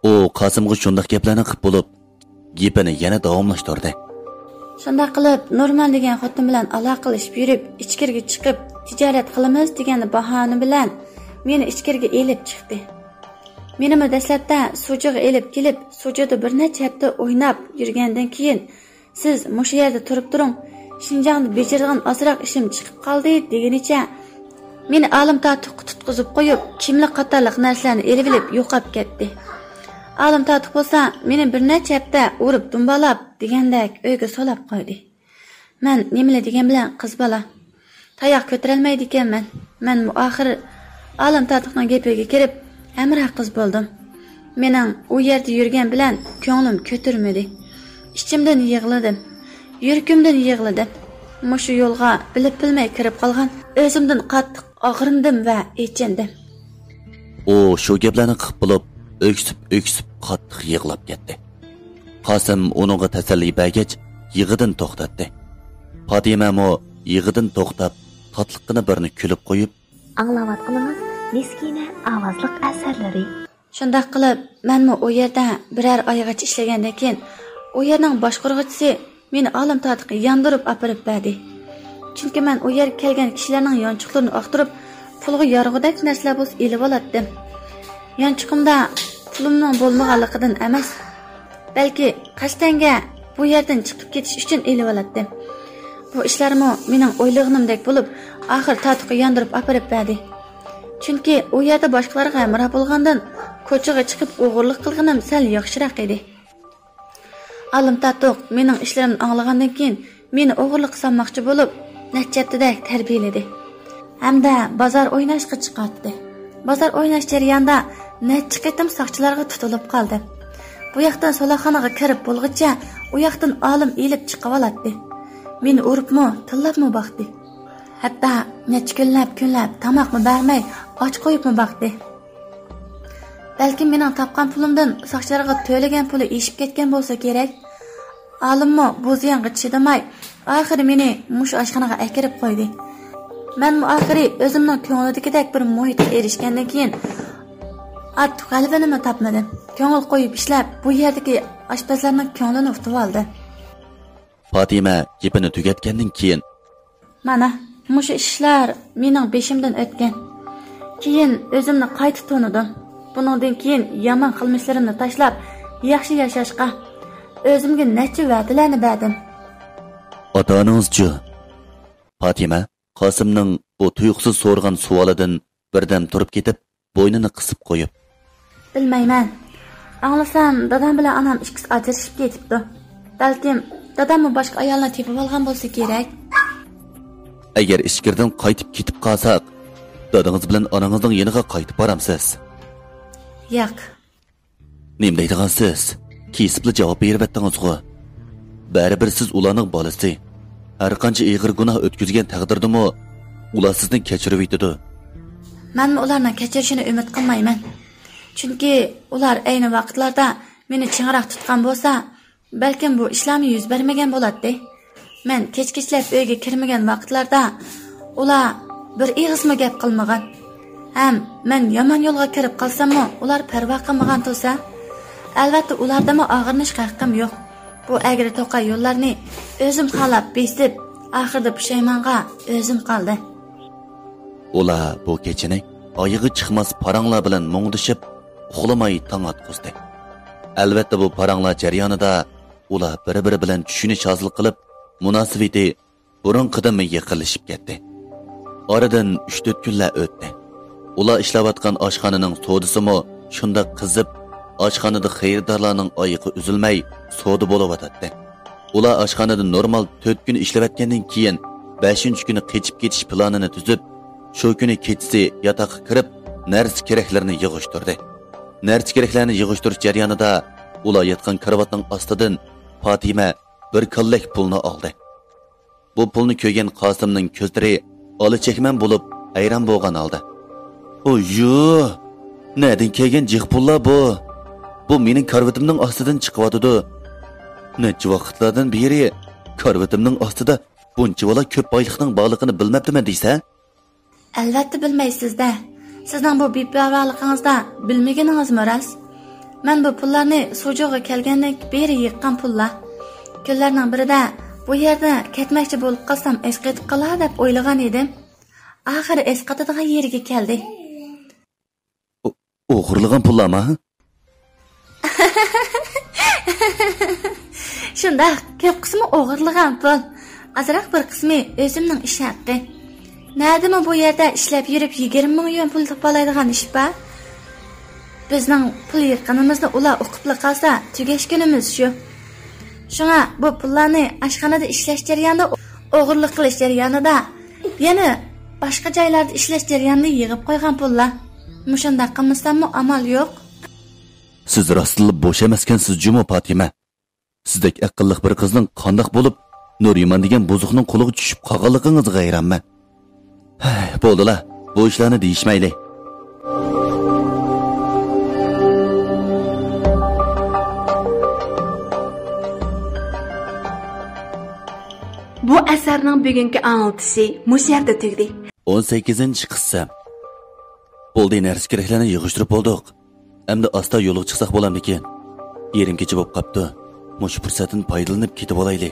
ئۇ قاسىمغا شۇنداق گەپلەرنى قىپ بولۇپ، گېپىنى يەنە داۋاملاشتۇردى. شۇنداق قىلىپ، نۇرمان دېگەن خوتۇن بىلەن ئالاقىلىشىپ يۈرۈپ، ئىچكىرىگە چىقىپ، تىجارەت قىلىمىز دېگەن باھانە بىلەن مېنى ئىچكىرىگە ئېلىپ چىقتى. مېنىمۇ دەسلەپتە سۇچىغا ئېلىپ كېلىپ، سۇچىدا بىر نەچچە ھەپتە ئويناپ يۈرگەندىن كېيىن، سىز مۇشۇ يەردە تۇرۇپ تۇرۇڭ، شىنجاڭدا بېجىرىدىغان ئازراق ئىشىم چىقىپ قالدى دېگىنىچە، مېنى ئالىم تارتۇققا تۇتقۇزۇپ قويۇپ، كىملىك قاتارلىق نەرسىلەرنى ئېلىۋېلىپ يوقاپ كەتتى. ئالىم تارتۇق بولسا، مېنى بىر نەچچە ھەپتە ئۇرۇپ دۇمبالاپ دېگەندەك ئۆيگە سولاپ قويدى. مەن نېمىلا دېگەن بىلەن قىز بالا. تاياق كۆتۈرەلمەيدىكەنمەن. مەنمۇ ئاخىر ئالىم تارتۇقنىڭ گېپىگە كىرىپ، ھەمراھ قىز بولدۇم. مېنىڭ ئۇ يەردە يۈرگەن بىلەن كۆڭلۈم كۆتۈرمىدى. ئىچىمدىن يىغلىدىم. يۈرىكىمدىن يىغلىدىم. مۇشۇ يولغا بىلىپ بىلمەي كىرىپ قالغان ئۆزۈمدىن قاتتىق ئاغرىندىم ۋە ئېچىندىم. ئۇ شۇ گەپلەرنى قىپ بولۇپ، ئۆكسۈپ-ئۆكسۈپ قاتتىق يىغلاپ كەتتى. قاسىم ئۇنىڭغا تەسەللى بەرگەچ، يىغىدىن توختاتتى. پاتىمەمۇ يىغىدىن توختاپ، تاتلىققىنا بىرنى كۈلۈپ قويۇپ، ئاڭلاۋاتقىنىڭىز مىسكىنە ئاۋازلىق ئەسەرلىرى. شۇنداق قىلىپ، مەنمۇ ئۇ يەردە بىرەر ئايغىچە ئىشلىگەندىن كېيىن، ئۇ يەرنىڭ باشقۇرغۇچىسى مېنى ئالىم تاتىققا ياندۇرۇپ ئاپىرىپ بەردى. چۈنكى مەن ئۇ يەرگە كەلگەن كىشىلەرنىڭ يانچۇقلىرىنى ئاختۇرۇپ، پۇلغا يارىغۇدەك نەرسىلەر بولسا ئېلىۋالاتتىم. يانچۇقۇمدا پۇلۇمنىڭ بولمىغانلىقىدىن ئەمەس، بەلكى قەستەنگە بۇ يەردىن چىقىپ كېتىش ئۈچۈن ئېلىۋالاتتىم. بۇ ئىشلارمۇ مېنىڭ ئويلىغىنىمدەك بولۇپ، ئاخىر تاتۇققا ياندۇرۇپ ئاپىرىپ بەردى. چۈنكى ئۇ يەردە باشقىلارغا ھەمراھ بولغاندىن، كوچىغا چىقىپ ئوغرىلىق قىلغىنىم سەل ياخشىراق ئىدى. ئالىم تاتۇق مېنىڭ ئىشلىرىمنى ئاڭلىغاندىن كېيىن، مېنى ئوغرىلىققا سالماقچى بولۇپ، نەچچە ھەپتىدەك تەربىيەلىدى. ھەمدە بازار ئويناشقا چىقارتتى. بازار ئويناش جەريانىدا نەچچە قېتىم ساقچىلارغا تۇتۇلۇپ قالدىم. بۇ ياقتىن سولاقخانىغا كىرىپ بولغۇچە، ئۇ ياقتىن ئالىم ئېلىپ چىقىۋالاتتى. مېنى ئۇرۇپمۇ، تىللاپمۇ باقتى. ھەتتا نەچچە كۈنلەپ، كۈنلەپ تاماقمۇ بەرمەي، ئاچ قويۇپمۇ باقتى. بەلكىم مېنىڭ تاپقان پۇلۇمدىن ساقچىلارغا تۆلىگەن پۇلى ئېشىپ كەتكەن بولسا كېرەك. ئالىممۇ بۇ زىيانغا چىدىماي، ئاخىرى مېنى مۇشۇ ئاشخانىغا ئەكىرىپ قويدى. مەنمۇ ئاخىرى ئۆزۈمنىڭ كۆڭلىدىكىدەك بىر مۇھىتقا ئېرىشكەندىن كېيىن، ئارتۇق غەلىبىنىمۇ تاپمىدىم. كۆڭۈل قويۇپ ئىشلەپ، بۇ يەردىكى ئاشپەزلەرنىڭ كۆڭلىنى ئۇتۇۋالدىم. پاتىمە گېپىنى تۈگەتكەندىن كېيىن، مانا، مۇشۇ ئىشلار مېنىڭ بېشىمدىن ئۆتكەن. كېيىن ئۆزۈمنى قايتا تونۇدۇم. بۇنىڭدىن كېيىن يامان قىلمىشلىرىمنى تاشلاپ، ياخشى ياشاشقا ئۆزۈمگە نەچچە ۋەدىلەرنى بەردىم. ئاتا-ئانىڭىزچۇ؟ پاتىمە قاسىمنىڭ بۇ تۇيۇقسىز سورىغان سوئالىدىن بىردەم تۇرۇپ كېتىپ، بوينىنى قىسىپ قويۇپ. بىلمەيمەن. ئاڭلىسام، دادام بىلەن ئانام ئىككىسى ئاجرىشىپ كېتىپتۇ. بەلكىم داداممۇ باشقا ئايالنى تېپىۋالغان بولسا كېرەك. ئەگەر ئىچكىرىدىن قايتىپ كېتىپ قالساق، دادىڭىز بىلەن ئانىڭىزنىڭ يېنىغا قايتىپ بارامسىز؟ ياق. نېمە دەيدىغانسىز؟ كېسىپلا جاۋاب بېرىۋەتتىڭىزغۇ. بەرىبىر سىز ئۇلارنىڭ بالىسى. ھەرقانچە ئېغىر گۇناھ ئۆتكۈزگەن تەقدىردىمۇ، ئۇلار سىزنى كەچۈرۈۋېتىدۇ. مەنمۇ ئۇلارنىڭ كەچۈرۈشىنى ئۈمىد قىلمايمەن. چۈنكى ئۇلار ئەينى ۋاقىتلاردا مېنى چىڭراق تۇتقان بولسا، بەلكىم بۇ ئىشلارمۇ يۈز بەرمىگەن بولاتتى. مەن كەچ-كەچلەپ ئۆيگە كىرمىگەن ۋاقىتلاردا ئۇلار بىر ئېغىزمۇ گەپ قىلمىغان. ھەم مەن يامان يولغا كىرىپ قالساممۇ ئۇلار پەرۋا قىلمىغان تۇرسا، ئەلۋەتتە ئۇلاردىنمۇ ئاغرىنىشقا ھەققىم يوق. بۇ ئەگرى-توقاي يوللارنى ئۆزۈم خالاپ بېسىپ، ئاخىرىدا پۇشايمانغا ئۆزۈم قالدىم. ئۇلار بۇ كېچىنى ئايىغى چىقماس پاراڭلار بىلەن مۇڭدىشىپ، ئۇخلىماي تاڭ ئاتقۇزدى. ئەلۋەتتە، بۇ پاراڭلار جەريانىدا ئۇلار بىر-بىرى بىلەن چۈشىنىش ھاسىل قىلىپ، مۇناسىۋىتى بۇرۇنقىدىنمۇ يېقىنلىشىپ كەتتى. ئارىدىن ئۈچ-تۆت كۈنلەر ئۆتتى. ئۇلار ئىشلەۋاتقان ئاشخانىنىڭ سودىسىمۇ شۇنداق قىزىپ، ئاشخانىدا خېرىدارلارنىڭ ئايىقى ئۈزۈلمەي سودا بولۇۋاتاتتى. ئۇلار ئاشخانىدا نورمال تۆت كۈن ئىشلەۋەتكەندىن كېيىن، بەشىنچى كۈنى قېچىپ كېتىش پىلانىنى تۈزۈپ، شۇ كۈنى كېچىسى ياتاققا كىرىپ، نەرسە-كېرەكلىرىنى يىغىشتۇردى. نەرسە-كېرەكلەرنى يىغىشتۇرۇش جەريانىدا ئۇلار ياتقان كارىۋاتنىڭ ئاستىدىن پاتىمە بىر كاللەك پۇلنى ئالدى. بۇ پۇلنى كۆرگەن قاسىمنىڭ كۆزلىرى ئالا چەكمەن بولۇپ، ھەيران بولغان ھالدا، «ئويۇ، نەدىن كەلگەن جىق پۇللار بۇ؟ بۇ مېنىڭ كارىۋىتىمنىڭ ئاستىدىن چىقىۋاتىدۇ. نەچچە ۋاقىتلاردىن بېرى كارىۋىتىمنىڭ ئاستىدا بۇنچىۋالا كۆپ بايلىقنىڭ بارلىقىنى بىلمەپتىمەن دېسە.» ئەلۋەتتە بىلمەيسىز-دە. سىزنىڭ بۇ بىپەرۋالىقىڭىزدا بىلمىگىنىڭىزمۇ راست. مەن بۇ پۇللارنى سۇجۇغا كەلگەندىن بېرى يىغقان پۇللار. كۈنلەرنىڭ بىرىدە بۇ يەردە كەتمەكچى بولۇپ قالسام ئەسقېتىپ قالار دەپ ئويلىغان ئىدىم. ئاخىرى ئەسقاتىدىغان يېرىگە كەلدى. ئو-، ئوغرىلىغان پۇللارمۇ؟ شۇنداق، كۆپ قىسمى ئوغرىلىغان پۇل. ئازراق بىر قىسمى ئۆزۈمنىڭ ئىش ھەققى. نەدىمۇ بۇ يەردە ئىشلەپ يۈرۈپ يىگىرمە مىڭ يۈەن پۇل تاپالايدىغان ئىش بار؟ بىزنىڭ پۇل يىغقىنىمىزنى ئۇلار ئۇقۇپلا قالسا، تۈگەش كۈنىمىز شۇ. شۇڭا بۇ پۇللارنى ئاشخانىدا ئىشلەش جەريانىدا، ئوغرىلىق قىلىش جەريانىدا، يەنە باشقا جايلاردا ئىشلەش جەريانىدا يىغىپ قويغان پۇللار. مۇشۇنداق قىلمىساممۇ ئامال يوق. سىز راستلا بوش ئەمەسكەنسىز جۇمۇ، پاتىمە. سىزدەك ئەقىللىق بىر قىزنىڭ قانداق بولۇپ نۇرىمان دېگەن بۇزۇقنىڭ قولىغا چۈشۈپ قالغانلىقىڭىزغا ھەيرانمەن. ھەي، بولدىلا، بۇ ئىشلارنى دېيىشمەيلى. بۇ ئەسەرنىڭ بۈگۈنكى ئاڭلىتىشى مۇشۇ يەردە تۈگىدى. ئون سەككىزىنچى قىسسە. بولدى، نەرسە-كېرەكلەرنى يىغىشتۇرۇپ بولدۇق. ئەمدى ئاستا يولغا چىقساق بولامدىكىن؟ يېرىم كېچە بولۇپ قاپتۇ. مۇشۇ پۇرسەتتىن پايدىلىنىپ كېتىۋالايلى.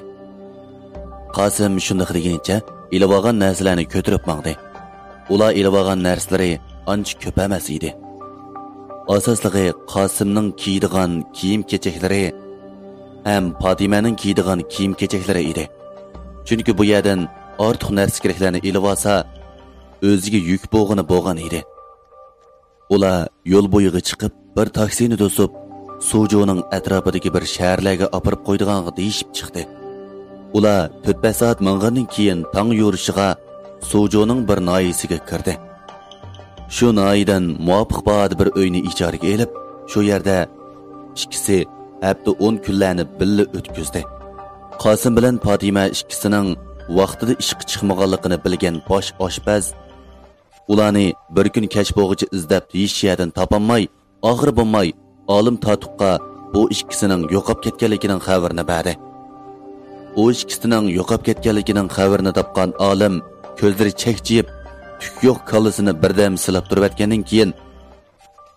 قاسىم شۇنداق دېگىنىچە ئېلىۋالغان نەرسىلەرنى كۆتۈرۈپ ماڭدى. ئۇلار ئېلىۋالغان نەرسىلىرى ئانچە كۆپ ئەمەس ئىدى. ئاساسلىقى قاسىمنىڭ كىيىدىغان كىيىم-كېچەكلىرى ھەم پاتىمەنىڭ كىيىدىغان كىيىم-كېچەكلىرى ئىدى. چۈنكى بۇ يەردىن ئارتۇق نەرسە-كېرەكلەرنى ئېلىۋالسا، ئۆزىگە يۈك بولغىنى بولغان ئىدى. ئۇلار يول بويىغا چىقىپ، بىر تاكسىنى توسۇپ، سۇجۇنىڭ ئەتراپىدىكى بىر شەھەرلەرگە ئاپىرىپ قويىدىغانغا دېيىشىپ چىقتى. ئۇلار تۆت-بەش سائەت ماڭغاندىن كېيىن، تاڭ يورۇشىغا سۇجۇنىڭ بىر ناھىيەسىگە كىردى. شۇ ناھىيەدىن مۇۋاپىق باھادا بىر ئۆينى ئىجارىگە ئېلىپ، شۇ يەردە ئىككىسى ھەپتە ئون كۈنلەرنى بىللە ئۆتكۈزدى. قاسىم بىلەن پاتىمە ئىككىسىنىڭ ۋاقتىدا ئىشقا چىقمىغانلىقىنى بىلگەن باش ئاشپەز ئۇلارنى بىر كۈن كەچ بولغۇچە ئىزدەپ، ھېچ يەردىن تاپالماي، ئاخىرى بولماي ئالىم تاتۇققا بۇ ئىككىسىنىڭ يوقاپ كەتكەنلىكىنىڭ خەۋىرىنى بەردى. ئۇ ئىككىسىنىڭ يوقاپ كەتكەنلىكىنىڭ خەۋىرىنى تاپقان ئالىم كۆزلىرى چەكچىيىپ، تۈك يوق كاللىسىنى بىردەم سىلاپ تۇرۇۋەتكەندىن كېيىن،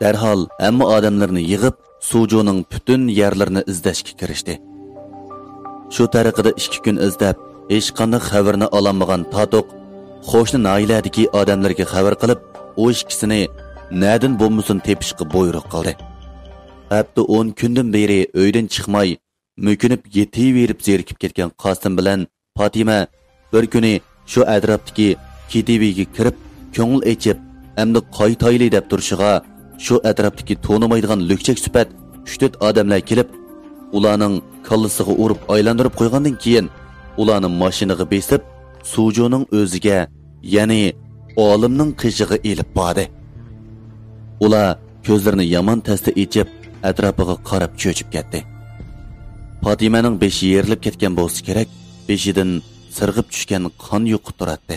دەرھال ھەممە ئادەملىرىنى يىغىپ، سۇجۇنىڭ پۈتۈن يەرلىرىنى ئىزدەشكە كىرىشتى. شۇ تەرىقىدە ئىككى كۈن ئىزدەپ، ھېچقانداق خەۋىرىنى ئالالمىغان تاتۇق قوشنا ناھىيەلەردىكى ئادەملىرىگە خەۋەر قىلىپ، ئۇ ئىككىسىنى نەدىن بولمىسۇن تېپىشقا بۇيرۇق قىلدى. ھەپتە ئون كۈندىن بېرى ئۆيدىن چىقماي، مۆكۈنۈپ يېتىۋېرىپ زېرىكىپ كەتكەن قاسىم بىلەن پاتىمە بىر كۈنى شۇ ئەتراپتىكى كېتىۋىگە كىرىپ، كۆڭۈل ئېچىپ، ئەمدى قايتايلى دەپ تۇرۇشىغا، شۇ ئەتراپتىكى تونۇمايدىغان لۈكچەك سۈپەت ئۈچ-تۆت ئادەملەر كېلىپ، ئۇلارنىڭ كاللىسىغا ئۇرۇپ ئايلاندۇرۇپ قويغاندىن كېيىن، ئۇلارنى ماشىنىغا بېسىپ، سۇجۇنىڭ ئۆزىگە، يەنى ئالىمنىڭ قېشىغا ئېلىپ باردى. ئۇلار كۆزلىرىنى يامان تەستە ئېچىپ، ئەتراپىغا قاراپ چۆچۈپ كەتتى. پاتىمەنىڭ بېشى يېرىلىپ كەتكەن بولسا كېرەك، بېشىدىن سىرغىپ چۈشكەن قان يۇقۇپ تۇراتتى.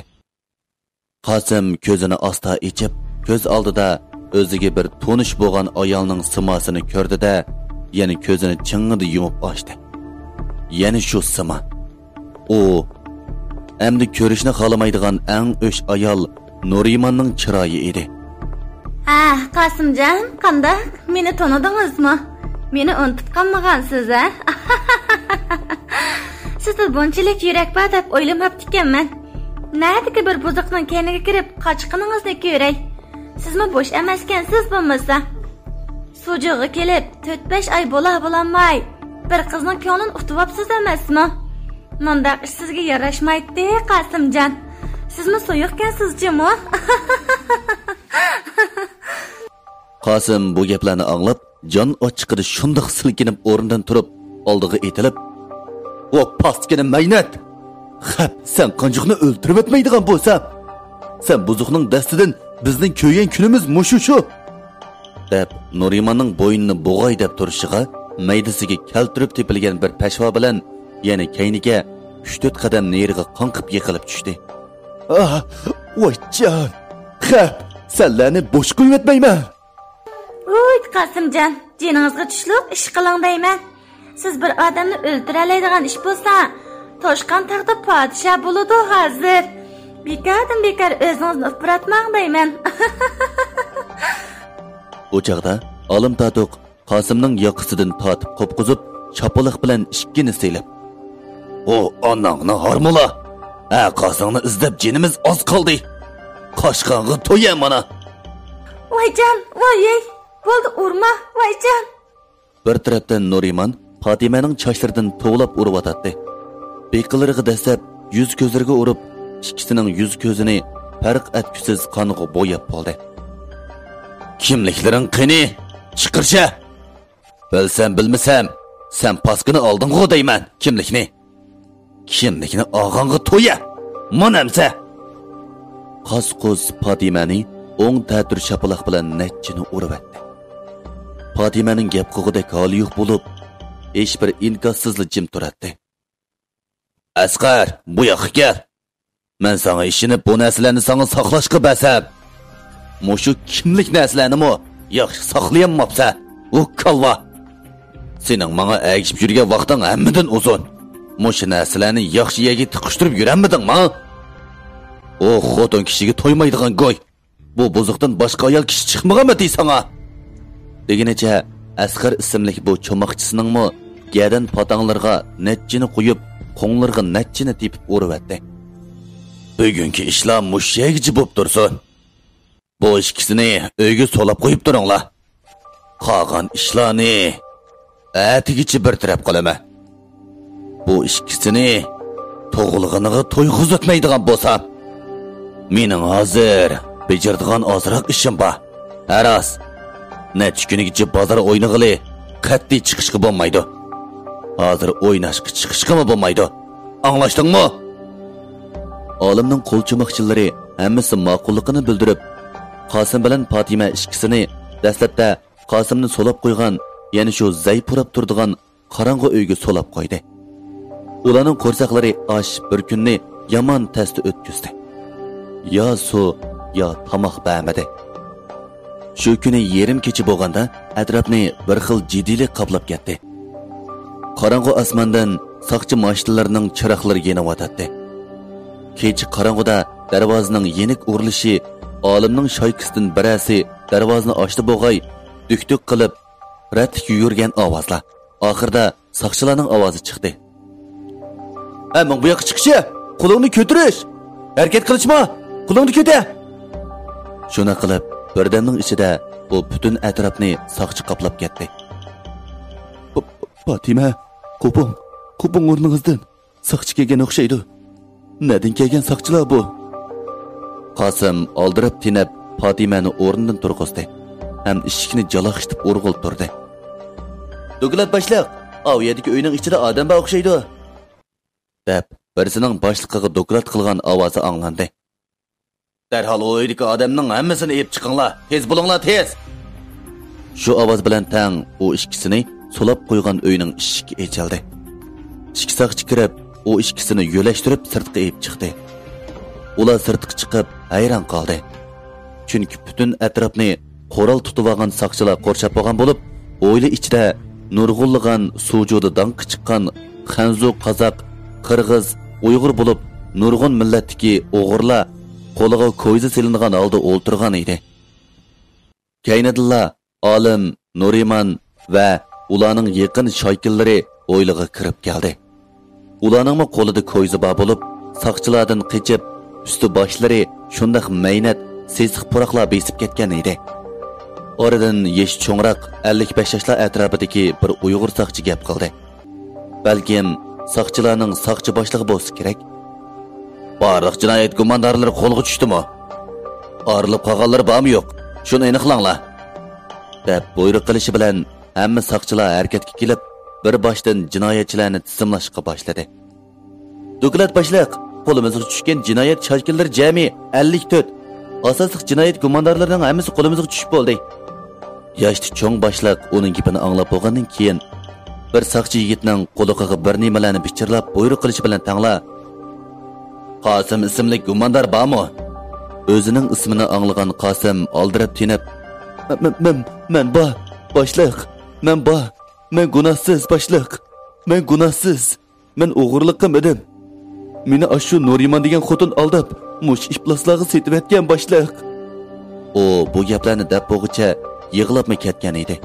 قاسىم كۆزىنى ئاستا ئېچىپ، كۆز ئالدىدا ئۆزىگە بىر تونۇش بولغان ئايالنىڭ سىماسىنى كۆردى-دە، يەنە كۆزىنى چىڭڭىدە يۇمۇپ ئاچتى. يەنە شۇ سىما. ئۇ ئەمدى كۆرۈشنى خالىمايدىغان ئەڭ ئۆچ ئايال نۇرىماننىڭ چىرايى ئىدى. ھە، قاسىمجان، قانداق؟ مېنى تونۇدىڭىزمۇ؟ مېنى ئۇنتۇپ قالمىغانسىز، ھە؟ سىزدە بۇنچىلىك يۈرەك بار دەپ ئويلىماپتىكەنمەن. نەدىكى بىر بۇزۇقنىڭ كەينىگە كىرىپ قاچقىنىڭىزنى كۆرەي. سىزمۇ بوش ئەمەسكەنسىز بولمىسا. سۇجۇغا كېلىپ تۆت-بەش ئاي بولا-بولالماي، بىر قىزنىڭ كۆڭلىنى ئۇتۇۋاپسىز ئەمەسمۇ؟ مۇنداق ئىش سىزگە ياراشمايتتى، قاسىمجان. سىزمۇ سۇيۇقكەنسىز جۇمۇ. قاسىم بۇ گەپلەرنى ئاڭلاپ، جان ئاچچىقىدا شۇنداق سىلكىنىپ ئورنىدىن تۇرۇپ، ئالدىغا ئېتىلىپ، ۋا پاسكىنا مەينەت! خەپ، سەن قانچۇقنى ئۆلتۈرۈۋەتمەيدىغان بولسا! سەن بۇزۇقنىڭ دەستىدىن بىزنىڭ كۆرگەن كۈنىمىز مۇشۇ شۇ! دەپ، نۇرىماننىڭ بوينىنى بوغاي دەپ تۇرۇشىغا، مەيدىسىگە كەلتۈرۈپ تېپىلگەن بىر پەشۋا بىلەن يەنە كەينىگە ئۈچ-تۆت قەدەم نېرىغا قاڭقىپ يىقىلىپ چۈشتى. ئاھ، ۋايجان! خەپ، سەنلەرنى بوش قويۇۋەتمەيمەن! ۋۇي، قاسىمجان، جېنىڭىزغا چۈشلۈك ئىش قىلىڭ دەيمەن. سىز بىر ئادەمنى ئۆلتۈرەلەيدىغان ئىش بولسا، توشقان تاغدا پادىشاھ بولىدۇ ھازىر. بىكاردىن بىكار ئۆزىڭىزنى ئۇپراتماڭ دەيمەن. بۇ چاغدا ئالىم تاتۇق قاسىمنىڭ ياقىسىدىن تارتىپ قوپقۇزۇپ، چاپىلىق بىلەن ئىشىكنى سېلىپ، ئۇ ئاناڭنى ھارمىلا! ھە، قازىڭنى ئىزدەپ جېنىمىز ئاز قالدى! قاچقانغا تويە مانا! ۋايجان، ۋايەي! بولدى، ئۇرما، ۋايجان! بىر تەرەپتىن نۇرىمان پاتىمەنىڭ چاچلىرىدىن توۋلاپ ئۇرۇۋاتاتتى. بېقىلىرىغا دەسسەپ، يۈز-كۆزلىرىگە ئۇرۇپ، ئىككىسىنىڭ يۈز-كۆزىنى پەرق ئەتكۈسىز قانغا بوياپ بولدى. كىملىكلىرىڭ قېنى؟ چىقىرچە! بىلسەم بىلمىسەم، سەن پاسكىنا ئالدىڭغۇ دەيمەن، كىملىكنى! كىملىكنى ئالغانغا تويە! مانا ئەمسە! قاس-قۇس پاتىمەنى ئوڭ تەتۈر شاپىلاق بىلەن نەچچىنى ئۇرۇۋەتتى. پاتىمەنىڭ گەپ قىلغۇدەك ھالى يوق بولۇپ، ھېچبىر ئىنكاسسىزلا جىم تۇراتتى. ئەسقەر، بۇ ياققا كەل! مەن ساڭا ئىشىنىپ، بۇ نەرسىلەرنى ساڭا ساقلاشقا بەرسەم، مۇشۇ كىملىك نەرسىلەرنىمۇ ياخشى ساقلىيالماپسەن، ۋۇ كالۋا! سېنىڭ ماڭا ئەگىشىپ يۈرگەن ۋاقتىڭ ھەممىدىن ئۇزۇن. مۇشۇ نەرسىلەرنى ياخشى يەرگە تىقىشتۇرۇپ يۈرەلمىدىڭما؟ ئۇ خوتۇن كىشىگە تويمايدىغان گۇي. بۇ بۇزۇقتىن باشقا ئايال كىشى چىقمىغانمىدى ساڭا؟ دېگىنىچە ئەسقەر ئىسىملىك بۇ چوماقچىسىنىڭمۇ گەدەن پاتاڭلىرىغا نەچچىنى قويۇپ، قوڭلىرىغا نەچچىنى تېپىپ ئۇرۇۋەتتى. بۈگۈنكى ئىشلار مۇشۇ يەرگىچە بوپ تۇرسۇن. بۇ ئىككىسىنى ئۆيگە سولاپ قويۇپ تۇرۇڭلار. قالغان ئىشلارنى ئەتىگىچە بىر تەرەپ قىلىمەن. بۇ ئىككىسىنى تۇغۇلغىنىغا تويغۇزۇۋەتمەيدىغان بولسام، مېنىڭ ھازىر بېجىرىدىغان ئازراق ئىشىم بار. ھە راست، نەچچە كۈنگىچە بازار ئوينىغىلى قەتئىي چىقىشقا بولمايدۇ. ھازىر ئويناشقا چىقىشقىمۇ بولمايدۇ. ئاڭلاشتىڭمۇ؟ ئالىمنىڭ قول چوماقچىلىرى ھەممىسى ماقۇللۇقىنى بىلدۈرۈپ، قاسىم بىلەن پاتىمە ئىككىسىنى دەسلەپتە قاسىمنى سولاپ قويغان، يەنە شۇ زەي پۇراپ تۇرىدىغان قاراڭغۇ ئۆيگە سولاپ قويدى. ئۇلارنىڭ قورساقلىرى ئاش بىر كۈننى يامان تەستە ئۆتكۈزدى. يا سۇ، يا تاماق بەرمىدى. شۇ كۈنى يېرىم كېچە بولغاندا، ئەتراپنى بىر خىل جىددىيلىك قاپلاپ كەتتى. قاراڭغۇ ئاسماندىن ساقچى ماشىنىلىرىنىڭ چىراغلىرى يېنىۋاتاتتى. كېچە قاراڭغۇدا دەرۋازىنىڭ يېنىك ئۇرۇلۇشى، ئالىمنىڭ شايكىسىدىن بىرەرسى دەرۋازىنى ئاچتى بوغاي، دۈك-دۈك قىلىپ، رەتلىك يۈگۈرگەن ئاۋازلار. ئاخىرىدا ساقچىلارنىڭ ئاۋازى چىقتى. ھە، مىڭ بۇ ياققا چىقىشى! قولۇڭنى كۆتۈرۈش! ھەرىكەت قىلىشما! قولۇڭنى كۆتە! شۇنداق قىلىپ، بىردەمنىڭ ئىچىدە ئۇ پۈتۈن ئەتراپنى ساقچى قاپلاپ كەتتى. پاتىمە، قوپۇڭ، قوپۇڭ ئورنىڭىزدىن. ساقچى كەلگەن ئوخشايدۇ. نەدىن كەلگەن ساقچىلار بۇ؟ قاسىم ئالدىراپ تېنەپ پاتىمەنى ئورنىدىن تۇرغۇزدى ھەم ئىشىكنى جالاقشىتىپ ئۇرغىلى تۇردى. دوكلات باشلىق، ئاۋۇ يەردىكى ئۆينىڭ ئىچىدە ئادەم بار ئوخشايدۇ. دەپ، بىرسىنىڭ باشلىقىغا دوكلات قىلغان ئاۋازى ئاڭلاندى. دەرھال ئۇ ئۆيدىكى ئادەمنىڭ ھەممىسىنى ئېلىپ چىقىڭلار، تېز بولۇڭلار، تېز! شۇ ئاۋاز بىلەن تەڭ ئۇ ئىككىسىنى سولاپ قويغان ئۆينىڭ ئىشىكى ئېچىلدى. ئىككى ساقچى كىرىپ، ئۇ ئىككىسىنى يۆلەشتۈرۈپ سىرتقا ئېلىپ چىقتى. ئۇلار سىرتقا چىقىپ ھەيران قالدى. چۈنكى پۈتۈن ئەتراپنى قورال تۇتۇۋالغان ساقچىلار قورشاپ بولغان بولۇپ، ھويلا ئىچىدە نۇرغۇنلىغان سۇجۇدا داڭقى چىققان خەنزۇ، قازاق، قىرغىز، ئۇيغۇر بولۇپ نۇرغۇن مىللەتتىكى ئوغرىلار قولىغا كويزا سېلىنغان ھالدا ئولتۇرغان ئىدى. كەينىدىنلا ئالىم، نۇرىمان ۋە ئۇلارنىڭ يېقىن شايكىلىرى ھويلىغا كىرىپ كەلدى. ئۇلارنىڭمۇ قولىدا كويزا بار بولۇپ، ساقچىلاردىن قېچىپ، ئۈستى باشلىرى شۇنداق مەينەت، سېسىق پۇراقلار بېسىپ كەتكەن ئىدى. ئارىدىن يېشى چوڭراق، ئەللىك بەش ياشلار ئەتراپىدىكى بىر ئۇيغۇر ساقچى گەپ قىلدى. بەلكىم ساقچىلارنىڭ ساقچى باشلىقى بولسا كېرەك. بارلىق جىنايەت گۇماندارلىرى قولغا چۈشتىمۇ؟ ئايرىلىپ قالغانلىرى بارمۇ يوق؟ شۇنى ئېنىقلاڭلار! دەپ بۇيرۇق قىلىشى بىلەن ھەممە ساقچىلار ھەرىكەتكە كېلىپ، بىر باشتىن جىنايەتچىلەرنى تىزىملاشقا باشلىدى. دوكلات باشلىق، قولىمىزغا چۈشكەن جىنايەت شايكىلىرى جەمئىي ئەللىك تۆت. ئاساسلىق جىنايەت گۇماندارلىرىنىڭ ھەممىسى قولىمىزغا چۈشۈپ بولدى. ياشتا چوڭ باشلىق ئۇنىڭ گېپىنى ئاڭلاپ بولغاندىن كېيىن، بىر ساقچى يىگىتنىڭ قۇلىقىغا بىر نېمىلەرنى پىچىرلاپ بۇيرۇق قىلىشى بىلەن تەڭلا، قاسىم ئىسىملىك گۇماندار بارمۇ؟ ئۆزىنىڭ ئىسمىنى ئاڭلىغان قاسىم ئالدىراپ تېنەپ، مەن، مەن، مەن، مەن بار، باشلىق، مەن بار، مەن گۇناھسىز، باشلىق، مەن گۇناھسىز. مەن ئوغرىلىق قىلمىدىم. مېنى ئاشۇ نۇرىمان دېگەن خوتۇن ئالداپ، مۇشۇ ئىپلاسلارغا سېتىۋەتكەن، باشلىق. ئۇ بۇ گەپلەرنى دەپ بولغۇچە يىغلاپمۇ كەتكەن ئىدى.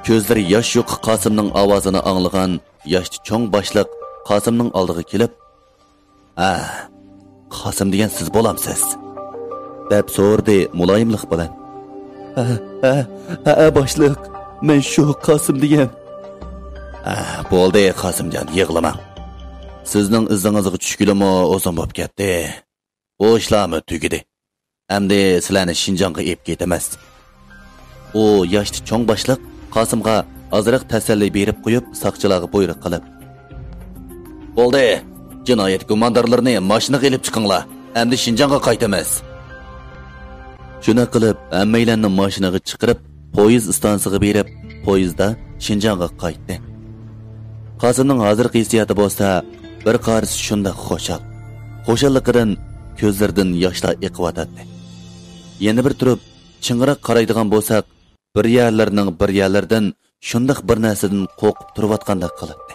كۆزلىرى ياش يۇقى قاسىمنىڭ ئاۋازىنى ئاڭلىغان ياشتا چوڭ باشلىق قاسىمنىڭ ئالدىغا كېلىپ، ھە، قاسىم دېگەن سىز بولامسىز؟ دەپ سورىدى مۇلايىملىق بىلەن. ھە، ھە، ھە، ھە، باشلىق. مەن شۇ قاسىم دېگەن. ھە، بولدى، قاسىمجان، يىغلىماڭ. سىزنىڭ ئىزىڭىزغا چۈشكىلىمۇ ئۇزۇن بولۇپ كەتتى. بۇ ئىشلارمۇ تۈگىدى. ئەمدى سىلەرنى شىنجاڭغا ئېلىپ كېتىمىز. ئۇ ياشتا چوڭ باشلىق قاسىمغا ئازراق تەسەللى بېرىپ قويۇپ، ساقچىلارغا بۇيرۇق قىلىپ، بولدى، جىنايەت گۇماندارلىرىنى ماشىنىغا ئېلىپ چىقىڭلار، ئەمدى شىنجاڭغا قايتىمىز. شۇنداق قىلىپ، ھەممەيلەننى ماشىنىغا چىقىرىپ، پويىز ئىستانسىغا بېرىپ، پويىزدا شىنجاڭغا قايتتى. قاسىمنىڭ ھازىرقى ھېسسىياتى بولسا، بىر قارىسا شۇنداق خۇشال. خۇشاللىقىدىن كۆزلىرىدىن ياشلار ئېقىۋاتاتتى. يەنە بىر تۇرۇپ چىڭراق قارايدىغان بولساق، بىر يەرلىرىنىڭ بىر يەرلىرىدىن شۇنداق بىر نەرسىدىن قورقۇپ تۇرۇۋاتقاندەك قىلاتتى.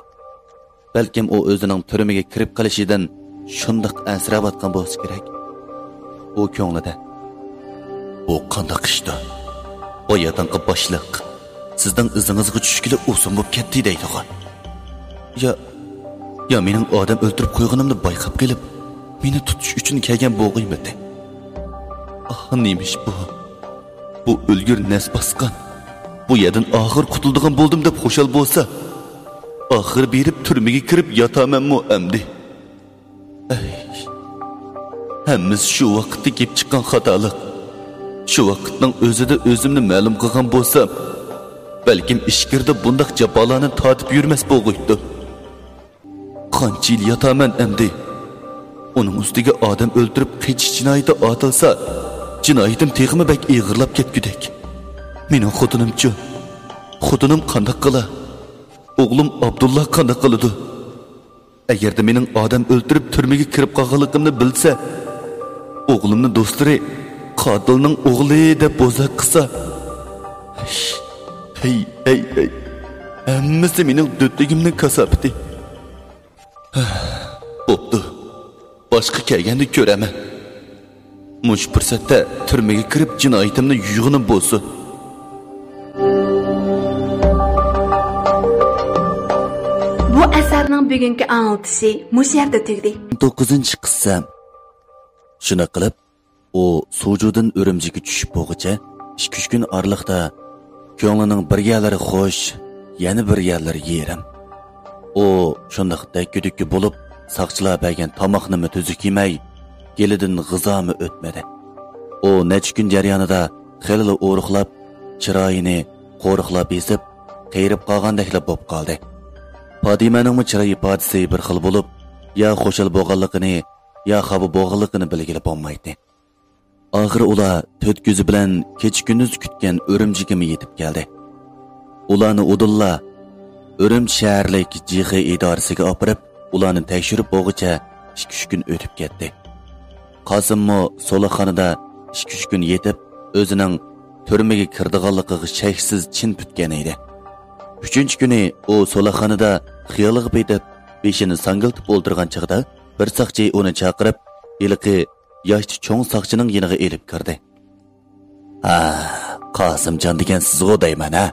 بەلكىم ئۇ ئۆزىنىڭ تۈرمىگە كىرىپ قېلىشىدىن شۇنداق ئەنسىرەۋاتقان بولسا كېرەك. ئۇ كۆڭلىدە، بۇ قانداق ئىشتۇ؟ باياتىنقى باشلىق سىزنىڭ ئىزىڭىزغا چۈشكىلى ئۇزۇن بولۇپ كەتتى دەيدىغۇ. يا، يا مېنىڭ ئادەم ئۆلتۈرۈپ قويغىنىمنى بايقاپ قېلىپ، مېنى تۇتۇش ئۈچۈن كەلگەن بولغىيمىدى؟ ئاھ، نېمىش بۇ؟ بۇ ئۆلگۈر نەس باسقان، بۇ يەردىن ئاخىر قۇتۇلىدىغان بولدۇم دەپ خۇشال بولسا، ئاخىر بېرىپ تۈرمىگە كىرىپ ياتامەنمۇ ئەمدى؟ ئەي، ھەممىسى شۇ ۋاقىتتا كېلىپ چىققان خاتالىق. شۇ ۋاقىتنىڭ ئۆزىدە ئۆزۈمنى مەلۇم قىلغان بولسام، بەلكىم ئىچكىرىدە بۇنداق جاپالارنى تارتىپ يۈرمەس بولغۇيتتۇم. قانچە يىل ياتامەن ئەمدى؟ ئۇنىڭ ئۈستىگە ئادەم ئۆلتۈرۈپ قېچىش جىنايىتى ئاتالسا، جىنايىتىم تېخىمۇ بەك ئېغىرلاپ كەتكۈدەك. مېنىڭ خوتۇنۇمچۇ؟ خوتۇنۇم قانداق قىلا؟ ئوغلۇم ئابدۇللا قانداق قىلىدۇ؟ ئەگەردە مېنىڭ ئادەم ئۆلتۈرۈپ تۈرمىگە كىرىپ قالغانلىقىمنى بىلسە، ئوغلۇمنى دوستلىرى قاتىلنىڭ ئوغلى دەپ بوزەك قىلسا، ھەي، ھەي، ھەي، ھەي. ھەممىسى مېنىڭ دۆتلۈكۈمنىڭ كاساپىتى. بوپتۇ، باشقا كەلگەندە كۆرەرمەن. مۇشۇ پۇرسەتتە تۈرمىگە كىرىپ جىنايىتىمنى يۇيغىنىم بولسۇن. بۇ ئەسەرنىڭ بۈگۈنكى ئاڭلىتىشى مۇشۇ يەردە تۈگىدى. توققۇزىنچى قىسسە. شۇنداق قىلىپ، ئۇ سۇجۇدىن ئۈرۈمچىگە چۈشۈپ بولغۇچە ئىككى-ئۈچ كۈن ئارىلىقتا كۆڭلىنىڭ بىر يەرلىرى خۇش، يەنە بىر يەرلىرى يېرىم. ئۇ شۇنداق دەككە-دۈككە بولۇپ، ساقچىلار بەرگەن تاماقنىمۇ تۈزۈك يېمەي، گېلىدىن غىزامۇ ئۆتمىدى. ئۇ نەچچە كۈن جەريانىدا خېلىلا ئورۇقلاپ، چىرايىنى قورۇقلاپ بېسىپ، قېرىپ قالغاندەكلا بولۇپ قالدى. پاتىمەنىڭمۇ چىراي ئىپادىسى بىر خىل بولۇپ، يا خۇشال بولغانلىقىنى، يا خاپا بولغانلىقىنى بىلگىلى بولمايتتى. ئاخىرى ئۇلار تۆت كۆزى بىلەن كېچە-كۈندۈز كۈتكەن ئۈرۈمچىگىمۇ يېتىپ كەلدى. ئۇلارنى ئۇدۇللا ئۈرۈمچى شەھەرلىك جىخې ئىدارىسىگە ئاپىرىپ، ئۇلارنى تەكشۈرۈپ بولغۇچە ئىككى-ئۈچ كۈن ئۆتۈپ كەتتى. قاسىممۇ سولاقخانىدا ئىككى-ئۈچ كۈن يېتىپ، ئۆزىنىڭ تۈرمىگە كىرىدىغانلىقىغا شەكسىز چىن پۈتكەن ئىدى. ئۈچىنچى كۈنى ئۇ سولاقخانىدا خىيالىغا پېتىپ، بېشىنى ساڭگىلتىپ ئولتۇرغان چېغىدا، بىر ساقچى ئۇنى چاقىرىپ، ھېلىقى ياشتا چوڭ ساقچىنىڭ يېنىغا ئېلىپ كىردى. ھە، قاسىمجان دېگەن سىزغۇ دەيمەن، ھە؟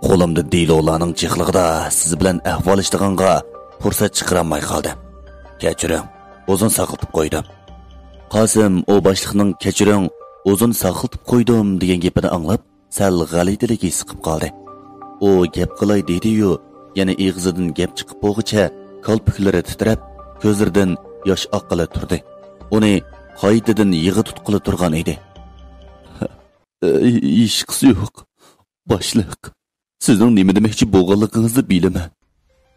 قولۇمدا دېلولارنىڭ جىقلىقىدا سىز بىلەن ئەھۋاللىشىدىغانغا پۇرسەت چىقىرالماي قالدىم. كەچۈرۈڭ، ئۇزۇن ساقلىتىپ قويدۇم. قاسىم ئۇ باشلىقنىڭ كەچۈرۈڭ، ئۇزۇن ساقلىتىپ قويدۇم دېگەن گېپىنى ئاڭلاپ، سەل غەلىتىلىك ھېس قىلىپ قالدى. ئۇ گەپ قىلاي دېدىيۇ، يەنە ئېغىزىدىن گەپ چىقىپ بولغۇچە كالپۇكلىرى تىترەپ، كۆزلىرىدىن ياش ئاققىلى تۇردى. ئۇنى قايتىدىن يىغا تۇتقىلى تۇرغان ئىدى. ھېچقىسى يوق، باشلىق. سىزنىڭ نېمە دېمەكچى بولغانلىقىڭىزنى بىلىمەن.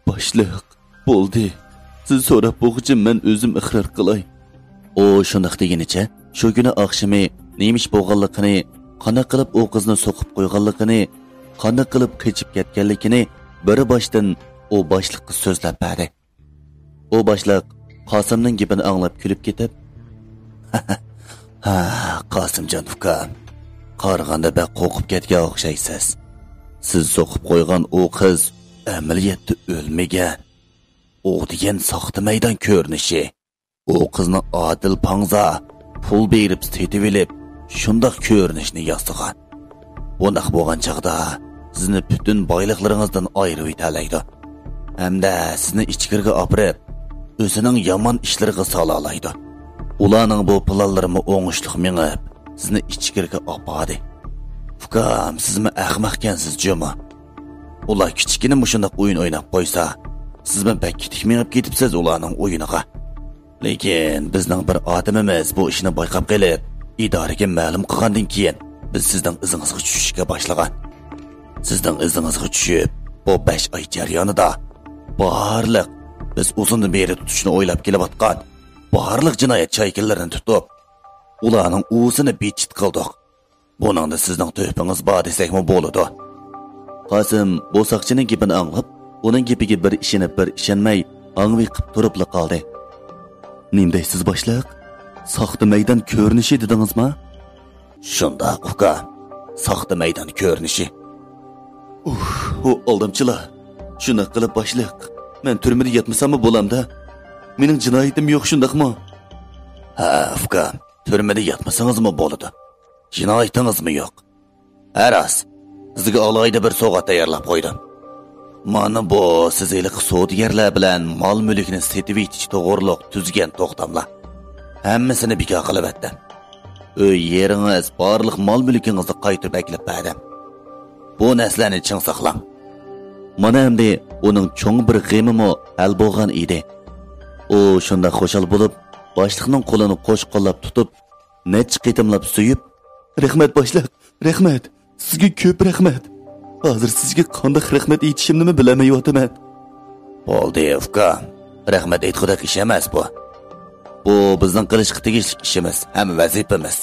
باشلىق، بولدى. سىز سوراپ بولغۇچە مەن ئۆزۈم ئىقرار قىلاي. ئۇ شۇنداق دېگىنىچە، شۇ كۈنى ئاخشىمى نېمە ئىش بولغانلىقىنى، قانداق قىلىپ ئۇ قىزنى سوقۇپ قويغانلىقىنى، قانداق قىلىپ قېچىپ كەتكەنلىكىنى بىر باشتىن ئۇ باشلىققا سۆزلەپ بەردى. ئۇ باشلىق قاسىمنىڭ گېپىنى ئاڭلاپ كۈلۈپ كېتىپ، ھە، قاسىمجان ئۇكام، قارىغاندا بەك قورقۇپ كەتكەن ئوخشايسىز. سىز سوقۇپ قويغان ئۇ قىز ئەمەلىيەتتە ئۆلمىگەن. ئۇ دېگەن ساختا مەيدان كۆرۈنۈشى. ئۇ قىزنى ئادىل پاڭزا پۇل بېرىپ سېتىۋېلىپ، شۇنداق كۆرۈنۈشنى ياسىغان. بۇنداق بولغان چاغدا سىزنى پۈتۈن بايلىقلىرىڭىزدىن ئايرىۋېتەلەيدۇ. ھەمدە سىزنى ئىچكىرىگە ئاپىرىپ، ئۆزىنىڭ يامان ئىشلىرىغا سالالايدۇ. ئۇلارنىڭ بۇ پىلانلىرىمۇ ئوڭۇشلۇق مېڭىپ، سىزنى ئىچكىرىگە ئاپاردى. ئۇكام، سىزمۇ ئەخمەقكەنسىز جۇمۇ. ئۇلار كىچىككىنە مۇشۇنداق ئويۇن ئويناپ قويسا، سىزمۇ بەك كېتىك مېڭىپ كېتىپسىز ئۇلارنىڭ ئويۇنىغا. لېكىن بىزنىڭ بىر ئادىمىمىز بۇ ئىشنى بايقاپ قېلىپ، ئىدارىگە مەلۇم قىلغاندىن كېيىن، بىز سىزنىڭ ئىزىڭىزغا چۈشۈشكە باشلىغان. سىزنىڭ ئىزىڭىزغا چۈشۈپ، بۇ بەش ئاي جەريانىدا بارلىق بىز ئۇزۇندىن بېرى تۇتۇشنى ئويلاپ كېلىۋاتقان بارلىق جىنايەت شايكىلىرىنى تۇتۇپ، ئۇلارنىڭ ئۇۋىسىنى بىتچىت قىلدۇق. بۇنىڭدا سىزنىڭ تۆھپىڭىز بار دېسەكمۇ بولىدۇ. قاسىم بۇ ساقچىنىڭ گېپىنى ئاڭلاپ، ئۇنىڭ گېپىگە بىر ئىشىنىپ، بىر ئىشەنمەي، ھاڭۋېقىپ تۇرۇپلا قالدى. نېمە دەيسىز، باشلىق؟ ساختا مەيدان كۆرۈنۈشى دېدىڭىزما؟ شۇنداق، ئۇكا. ساختا مەيدان كۆرۈنۈشى. ئۇھ، ئۇ ئالدامچىلار. شۇنداق قىلىپ، باشلىق، مەن تۈرمىدە ياتمىساممۇ بولامدا؟ مېنىڭ جىنايىتىم يوق، شۇنداقمۇ؟ ھە، ئۇكام، تۈرمىدە ياتمىسىڭىزمۇ بولىدۇ. جىنايىتىڭىزمۇ يوق. ھە راست، سىزگە ئالاھىدە بىر سوۋغا تەييارلاپ قويدۇم. مانا بۇ سىز ھېلىقى سودىگەرلەر بىلەن مال-مۈلۈكنى سېتىۋېتىش توغرۇلۇق تۈزگەن توختاملار. ھەممىسىنى بىكار قىلىۋەتتىم. ئۆي يېرىڭىز، بارلىق مال-مۈلكىڭىزنى قايتۇرۇپ ئەكېلىپ بەردىم. بۇ نەرسىلەرنى چىڭ ساقلاڭ. مانا ئەمدى ئۇنىڭ چوڭ بىر غېمىمۇ ھەل بولغان ئىدى. ئۇ شۇنداق خۇشال بولۇپ، باشلىقنىڭ قولىنى قوش قوللاپ تۇتۇپ، نەچچە قېتىملاپ سۆيۈپ، «رەھمەت باشلىق، رەھمەت! سىزگە كۆپ رەھمەت! ھازىر سىزگە قانداق رەھمەت ئېيتىشىمنىمۇ بىلەلمەيۋاتىمەن.» بولدى، ئۇكام. رەھمەت ئېيتقۇدەك ئىش ئەمەس بۇ. بۇ بىزنىڭ قىلىشقا تېگىشلىك ئىشىمىز ھەم ۋەزىپىمىز.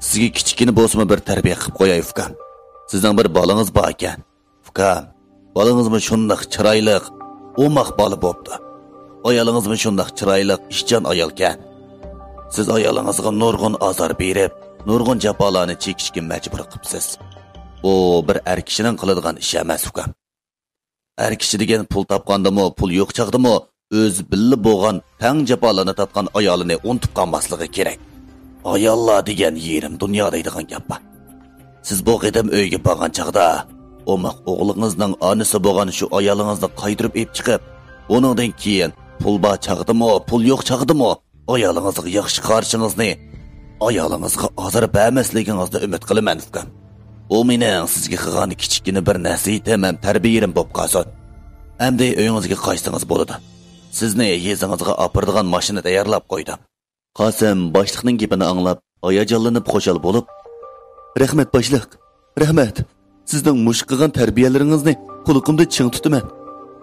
سىزگە كىچىككىنە بولسىمۇ بىر تەربىيە قىلىپ قوياي، ئۇكام. سىزنىڭ بىر بالىڭىز باركەن. ئۇكام، بالىڭىزمۇ شۇنداق چىرايلىق، ئوماق بالا بوپتۇ. ئايالىڭىزمۇ شۇنداق چىرايلىق، ئىشچان ئايالكەن. سىز ئايالىڭىزغا نۇرغۇن ئازار بېرىپ، نۇرغۇن جاپالارنى چېكىشكە مەجبۇر قىپسىز. بۇ بىر ئەر كىشىنىڭ قىلىدىغان ئىشى ئەمەس، ئۇكام. ئەر كىشى دېگەن پۇل تاپقاندىمۇ، پۇل يوق چاغدىمۇ ئۆزى بىللە بولغان، تەڭ جاپالارنى تارتقان ئايالىنى ئۇنتۇپ قالماسلىقى كېرەك. ئاياللار دېگەن يېرىم دۇنيا دەيدىغان گەپ بار. سىز بۇ قېتىم ئۆيگە بارغان چاغدا، ئوماق ئوغلىڭىزنىڭ ئانىسى بولغان شۇ ئايالىڭىزنى قايتۇرۇپ ئېلىپ چىقىپ، ئۇنىڭدىن كېيىن پۇل بار چاغدىمۇ، پۇل يوق چاغدىمۇ ئايالىڭىزغا ياخشى قارىشىڭىزنى، ئايالىڭىزغا ئازار بەرمەسلىكىڭىزنى ئۈمىد قىلىمەن، ئۇكام. ئۇ مېنىڭ سىزگە قىلغان كىچىككىنە بىر نەسىھىتىم ھەم تەربىيەم بولۇپ قالسۇن. ئەمدى ئۆيىڭىزگە قايتسىڭىز بولىدۇ. سىزنى يېزىڭىزغا ئاپىرىدىغان ماشىنا تەييارلاپ قويدۇم. قاسىم باشلىقنىڭ گېپىنى ئاڭلاپ، ھاياجانلىنىپ خۇشال بولۇپ، «رەھمەت، باشلىق، رەھمەت! سىزنىڭ مۇشۇ قىلغان تەربىيەلىرىڭىزنى قۇلىقىمدا چىڭ تۇتىمەن،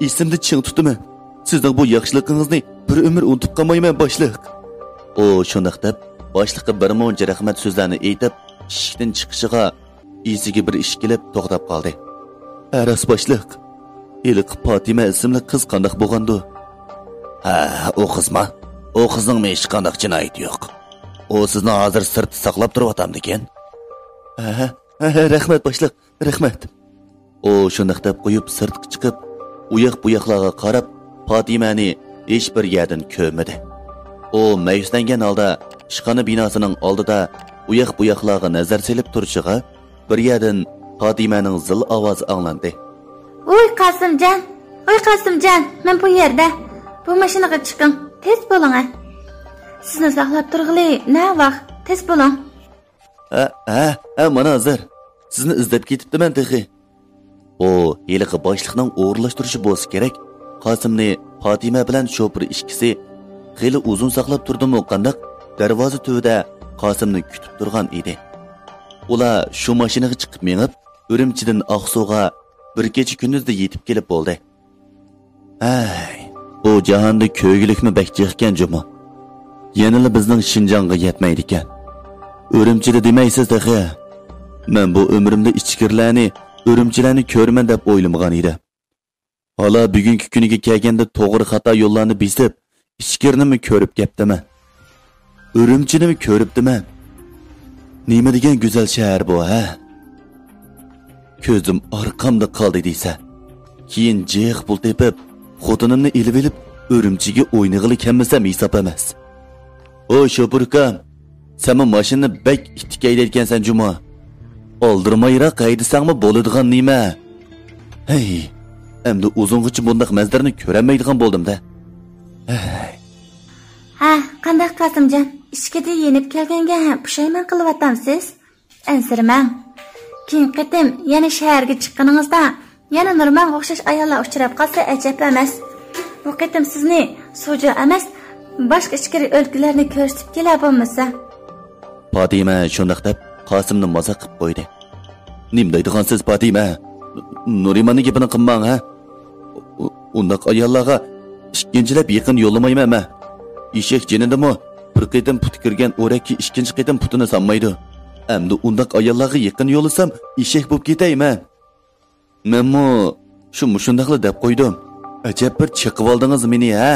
ئېسىمدە چىڭ تۇتىمەن. سىزنىڭ بۇ ياخشىلىقىڭىزنى بىر ئۆمۈر ئۇنتۇپ قالمايمەن، باشلىق.» ئۇ شۇنداق دەپ، باشلىققا بىر مۇنچە رەھمەت سۆزلەرنى ئېيتىپ، ئىشىكتىن چىقىشىغا، ئېسىگە بىر ئىش كېلىپ توختاپ قالدى. «ھە، راست باشلىق. ھېلىقى پاتىمە ئىسىملىك قىز قانداق بولغاندۇ؟» «ھە، ئۇ قىزما؟ ئۇ قىزنىڭمۇ ھېچقانداق جىنايىتى يوق. ئۇ سىزنى ھازىر سىرتتا ساقلاپ تۇرۇۋاتامدىكىن؟» «ھە، ھە، ھە، ھە، رەھمەت باشلىق، رەھمەت.» ئۇ شۇنداق دەپ قويۇپ سىرتقا چىقىپ، ئۇياق-بۇياقلارغا قاراپ، پاتىمەنى ھېچ بىر يەردىن كۆرمىدى. ئۇ مەيۈسلەنگەن ھالدا ئىشخانا بىناسىنىڭ ئالدىدا ئۇياق-بۇياقلارغا نەزەر سېلىپ تۇرۇشىغا، بىر يەردىن پاتىمەنىڭ زىل ئاۋازى ئاڭلاندى. «ۋوي قاسىمجان، ۋوي قاسىمجان، مەن بۇ يەردە. بۇ ماشىنىغا چىقىڭ، تېز بولۇڭ ھە. سىزنى ساقلاپ تۇرغىلى نە ۋاق، تېز بولۇڭ.» «ھە، ھە، ھە، مانا ھازىر. سىزنى ئىزدەپ كېتىپتىمەن تېخى.» ئۇ ھېلىقى باشلىقنىڭ ئورۇنلاشتۇرۇشى بولسا كېرەك، قاسىمنى پاتىمە بىلەن شوپۇر ئىككىسى خېلى ئۇزۇن ساقلاپ تۇردىمۇ قانداق، دەرۋازا تۈۋىدە قاسىمنى كۈتۈپ تۇرغان ئىدى. ئۇلار شۇ ماشىنىغا چىقىپ مېڭىپ، ئۈرۈمچىدىن ئاقسۇغا بىر كېچە كۈندۈزدە يېتىپ كېلىپ بولدى. ھەي، بۇ جاھاندا كۆرگۈلۈكمۇ بەك جىقكەن جۇمۇ. يەنىلا بىزنىڭ شىنجاڭغا يەتمەيدىكەن. ئۈرۈمچىدە دېمەيسىز تېخى. مەن بۇ ئۆمرۈمدە ئىچكىرىلەرنى، ئۈرۈمچىلەرنى كۆرىمەن دەپ ئويلىمىغان ئىدىم. ھالا بۈگۈنكى كۈنىگە كەلگەندە توغرا خاتا يوللارنى بېسىپ، ئىچكىرىنىمۇ كۆرۈپ كەپتىمەن. ئۈرۈمچىنىمۇ كۆرۈپتىمەن. نېمە دېگەن گۈزەل شەھەر بۇ، ھە؟ كۆزۈم ئارقامدا قالدى دېسە. كېيىن جىق پۇل تېپىپ، خوتۇنۇمنى ئېلىۋېلىپ، ئۈرۈمچىگە ئوينىغىلى كەلمىسەم ھېساب ئەمەس. ھوي، شوپۇر ئۇكام، سەنمۇ ماشىنىنى بەك ئىتتىك ھەيدەيدىكەنسەن جۇمۇ. ئالدىرىمايراق ھەيدىسەڭمۇ بولىدىغان نېمە؟ ھەي، ئەمدى ئۇزۇنغىچە بۇنداق مەنزىرىنى كۆرەلمەيدىغان بولدۇم-دە. ھەي. ھە، قانداق قاسىمجان، ئىچكىدە يېنىپ كەلگەنگە پۇشايمان قىلىۋاتامسىز؟ ئەنسىرىمەڭ. كېيىنكى قېتىم يەنە شەھەرگە چىققىنىڭىزدا، يەنە نۇرمانغا ئوخشاش ئاياللار ئۇچراپ قالسا ئەجەب ئەمەس. بۇ قېتىم سىزنى سۇجۇ ئەمەس، باشقا ئىچكىرى ئۆلكىلەرنى كۆرسىتىپ كېلە بولمىسا. پاتىمە شۇنداق دەپ، قاسىمنى مازاق قىلىپ قويدى. نېمە دەيدىغانسىز، پاتىمە؟ نۇرىماننىڭ گېپىنى قىلماڭ، ھە؟ ئۇ-، ئۇنداق ئاياللارغا ئىككىنچىلەپ يېقىن يوللىمايمەن مەن. ئېشەك جېنىدىمۇ بىر قېتىم پۇتى كىرگەن ئورەككە ئىككىنچى قېتىم پۇتىنى سانمايدۇ. ئەمدى ئۇنداق ئاياللارغا يېقىن يوللىسام، ئېشەك بولۇپ كېتەي مەن. مەنمۇ شۇ مۇشۇنداقلا دەپ قويدۇم. ئەجەب بىر چېقىۋالدىڭىز مېنى، ھە؟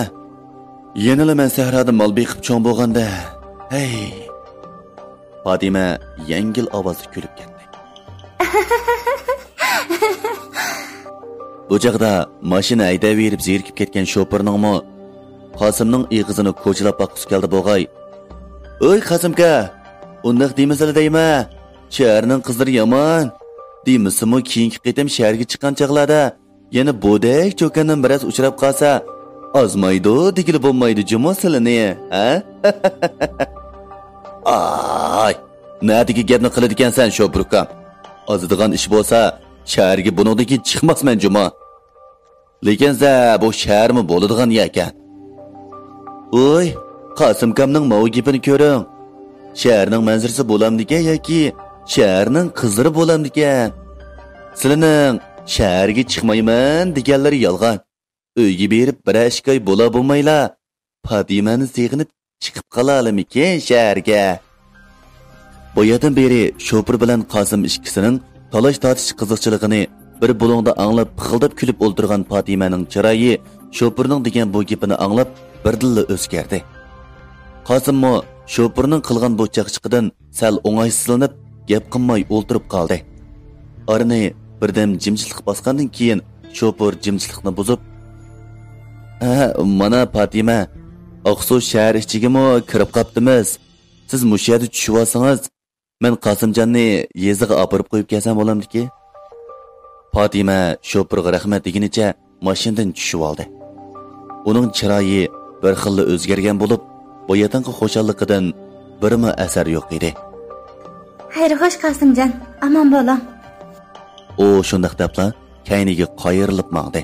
يەنىلا مەن سەھرادا مال بېقىپ چوڭ بولغاندا. ھەي. پاتىمە يەڭگىل ئاۋازدا كۈلۈپ كەتتى. بۇ چاغدا ماشىنا ھەيدەۋېرىپ زېرىكىپ كەتكەن شوپۇرنىڭمۇ قاسىمنىڭ ئېغىزىنى كوچىلاپ باققۇسى كەلدى بوغاي. ئۆي قاسىمكا، ئۇنداق دېمىسىلە دەيمە. شەھەرنىڭ قىزلىرى يامان. دېمىسىمۇ كېيىنكى قېتىم شەھەرگە چىققان چاغلاردا يەنە بۇدەك چوكاننىڭ بىرەرسى ئۇچراپ قالسا، ئازمايدۇ دېگىلى بولمايدۇ جۇمۇ سىلىنى، ھە؟ ئاي، نەدىكى گەپنى قىلىدىكەنسەن شوپۇر ئۇكام؟ ئازىدىغان ئىش بولسا، شەھەرگە بۇنىڭدىن كېيىن چىقماسمەن جۇمۇ. لېكىن سە بۇ شەھەرمۇ بولىدىغان يەركەن. ۋوي، قاسىمكامنىڭ ماۋۇ گېپىنى كۆرۈڭ. شەھەرنىڭ مەنزىرىسى بولامدىكەن ياكى شەھەرنىڭ قىزلىرى بولامدىكەن؟ سىلىنىڭ شەھەرگە چىقمايمەن دېگەنلىرى يالغان. ئۆيگە بېرىپ بىرەر ئىككى ئاي بولا بولمايلا، پاتىمەنى سېغىنىپ چىقىپ قالالىمىكىن شەھەرگە؟ بايادىن بېرى شوپۇر بىلەن قاسىم ئىككىسىنىڭ تالاش-تارتىش قىزىقچىلىقىنى بىر بۇلۇڭدا ئاڭلاپ، پىخىلداپ كۈلۈپ ئولتۇرغان پاتىمەنىڭ چىرايى شوپۇرنىڭ دېگەن بۇ گېپىنى ئاڭلاپ، بىردىنلا ئۆزگەردى. قاسىممۇ شوپۇرنىڭ قىلغان بۇ چاقچىقىدىن سەل ئوڭايسىزلىنىپ، گەپ قىلماي ئولتۇرۇپ قالدى. ئارىنى بىردەم جىمجىتلىق باسقاندىن كېيىن، شوپۇر جىمجىتلىقنى بۇزۇپ، ھە، مانا پاتىمە، ئاقسۇ شەھەر ئىچىگىمۇ كىرىپ قاپتىمىز. سىز مۇشۇ يەردە چۈشۈۋالسىڭىز، مەن قاسىمجاننى يېزىغا ئاپىرىپ قويۇپ كەلسەم بولامدىكى؟ پاتىمە شوپۇرغا رەھمەت دېگىنىچە ماشىنىدىن چۈشۈۋالدى. ئۇنىڭ چىرايى بىر خىللا ئۆزگەرگەن بولۇپ، باياتىنقى خۇشاللىقىدىن بىرمۇ ئەسەر يوق ئىدى. خەير خوش قاسىمجان، ئامان بولۇڭ. ئۇ شۇنداق دەپلا كەينىگە قايرىلىپ ماڭدى.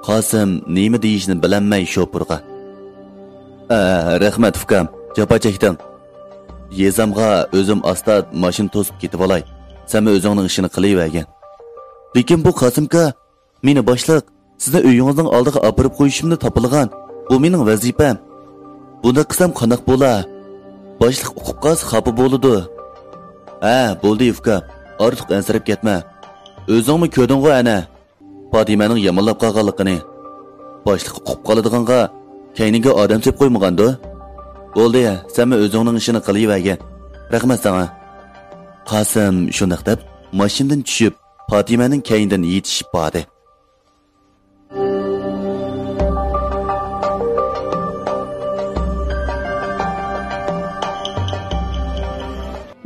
قاسىم نېمە دېيىشنى بىلەلمەي شوپۇرغا، ئە، رەھمەت ئۇكام، جاپا چەكتىڭ. يېزامغا ئۆزۈم ئاستا ماشىنا توسۇپ كېتىۋالاي. سەنمۇ ئۆزۈڭنىڭ ئىشىنى قىلىۋەرگىن. لېكىن بۇ قاسىمكا، مېنى باشلىق، سىزنى ئۆيىڭىزنىڭ ئالدىغا ئاپىرىپ قويۇشۇمنى تاپىلىغان. بۇ مېنىڭ ۋەزىپەم. بۇنداق قىلسام قانداق بولا؟ باشلىق ئۇقۇپ قالسا خاپا بولىدۇ. ھە، بولدى ئۇكا، ئارتۇق ئەنسىرەپ كەتمە. ئۆزۈڭمۇ كۆردۈڭغۇ ئەنە، پاتىمەنىڭ يامانلاپ قالغانلىقىنى. باشلىق ئۇقۇپ قالىدىغانغا كەينىگە ئادەم سېلىپ قويمىغاندۇ؟ بولدى، سەنمۇ ئۆزۈڭنىڭ ئىشىنى قىلىۋەرگىن. رەھمەت ساڭا. قاسىم شۇنداق دەپ ماشىنىدىن چۈشۈپ، پاتىمەنىڭ كەينىدىن يېتىشىپ باردى.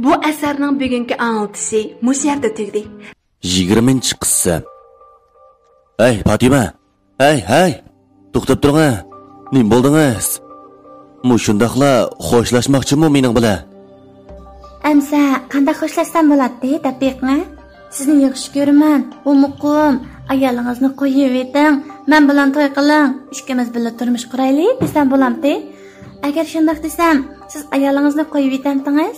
بۇ ئەسەرنىڭ بۈگۈنكى ئاڭلىتىشى مۇشۇ يەردە تۈگىدى. يىگىرمىنچى قىسسە. ھەي، پاتىمە! ھەي، ھەي! توختاپ تۇرۇڭە! نېمە بولدىڭىز؟ مۇشۇنداقلا خوشلاشماقچىمۇ مېنىڭ بىلەن؟ ئەمسە قانداق خوشلاشسام بولاتتى، دەپ بېقىڭە. سىزنى ياخشى كۆرىمەن، بۇ مۇقىم. ئايالىڭىزنى قويۇۋېتىڭ، مەن بىلەن توي قىلىڭ، ئىككىمىز بىللە تۇرمۇش قۇرايلى، دېسەم بولامتى؟ ئەگەر شۇنداق دېسەم، سىز ئايالىڭىزنى قويۇۋېتەمتىڭىز؟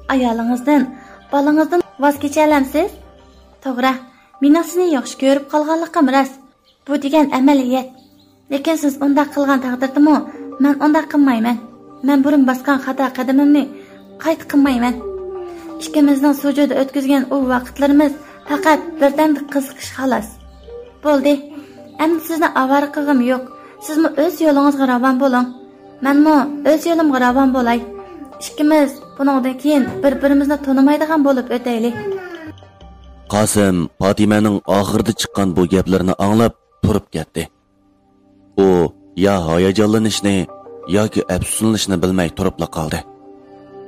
ئايالىڭىزدىن، بالىڭىزدىن ۋاز كېچەلەمسىز؟ توغرا، مېنىڭ سىزنى ياخشى كۆرۈپ قالغانلىقىم راست. بۇ دېگەن ئەمەلىيەت. لېكىن سىز ئۇنداق قىلغان تەقدىردىمۇ، مەن ئۇنداق قىلمايمەن. مەن بۇرۇن باسقان خاتا قەدىمىمنى قايتا قىلمايمەن. ئىككىمىزنىڭ سۇجۇدا ئۆتكۈزگەن ئۇ ۋاقىتلىرىمىز پەقەت بىردەملىك قىزىقىش، خالاس. بولدى. ئەمدى سىزنى ئاۋارە قىلغۇم يوق. سىزمۇ ئۆز يولىڭىزغا راۋان بولۇڭ. مەنمۇ ئۆز يولۇمغا راۋان بولاي. ئىككىمىز بۇنىڭدىن كېيىن بىر-بىرىمىزنى تونۇمايدىغان بولۇپ ئۆتەيلى. قاسىم پاتىمەنىڭ ئاخىرىدا چىققان بۇ گەپلىرىنى ئاڭلاپ تۇرۇپ كەتتى. ئۇ يا ھاياجانلىنىشنى ياكى ئەپسۇسلىنىشنى بىلمەي تۇرۇپلا قالدى.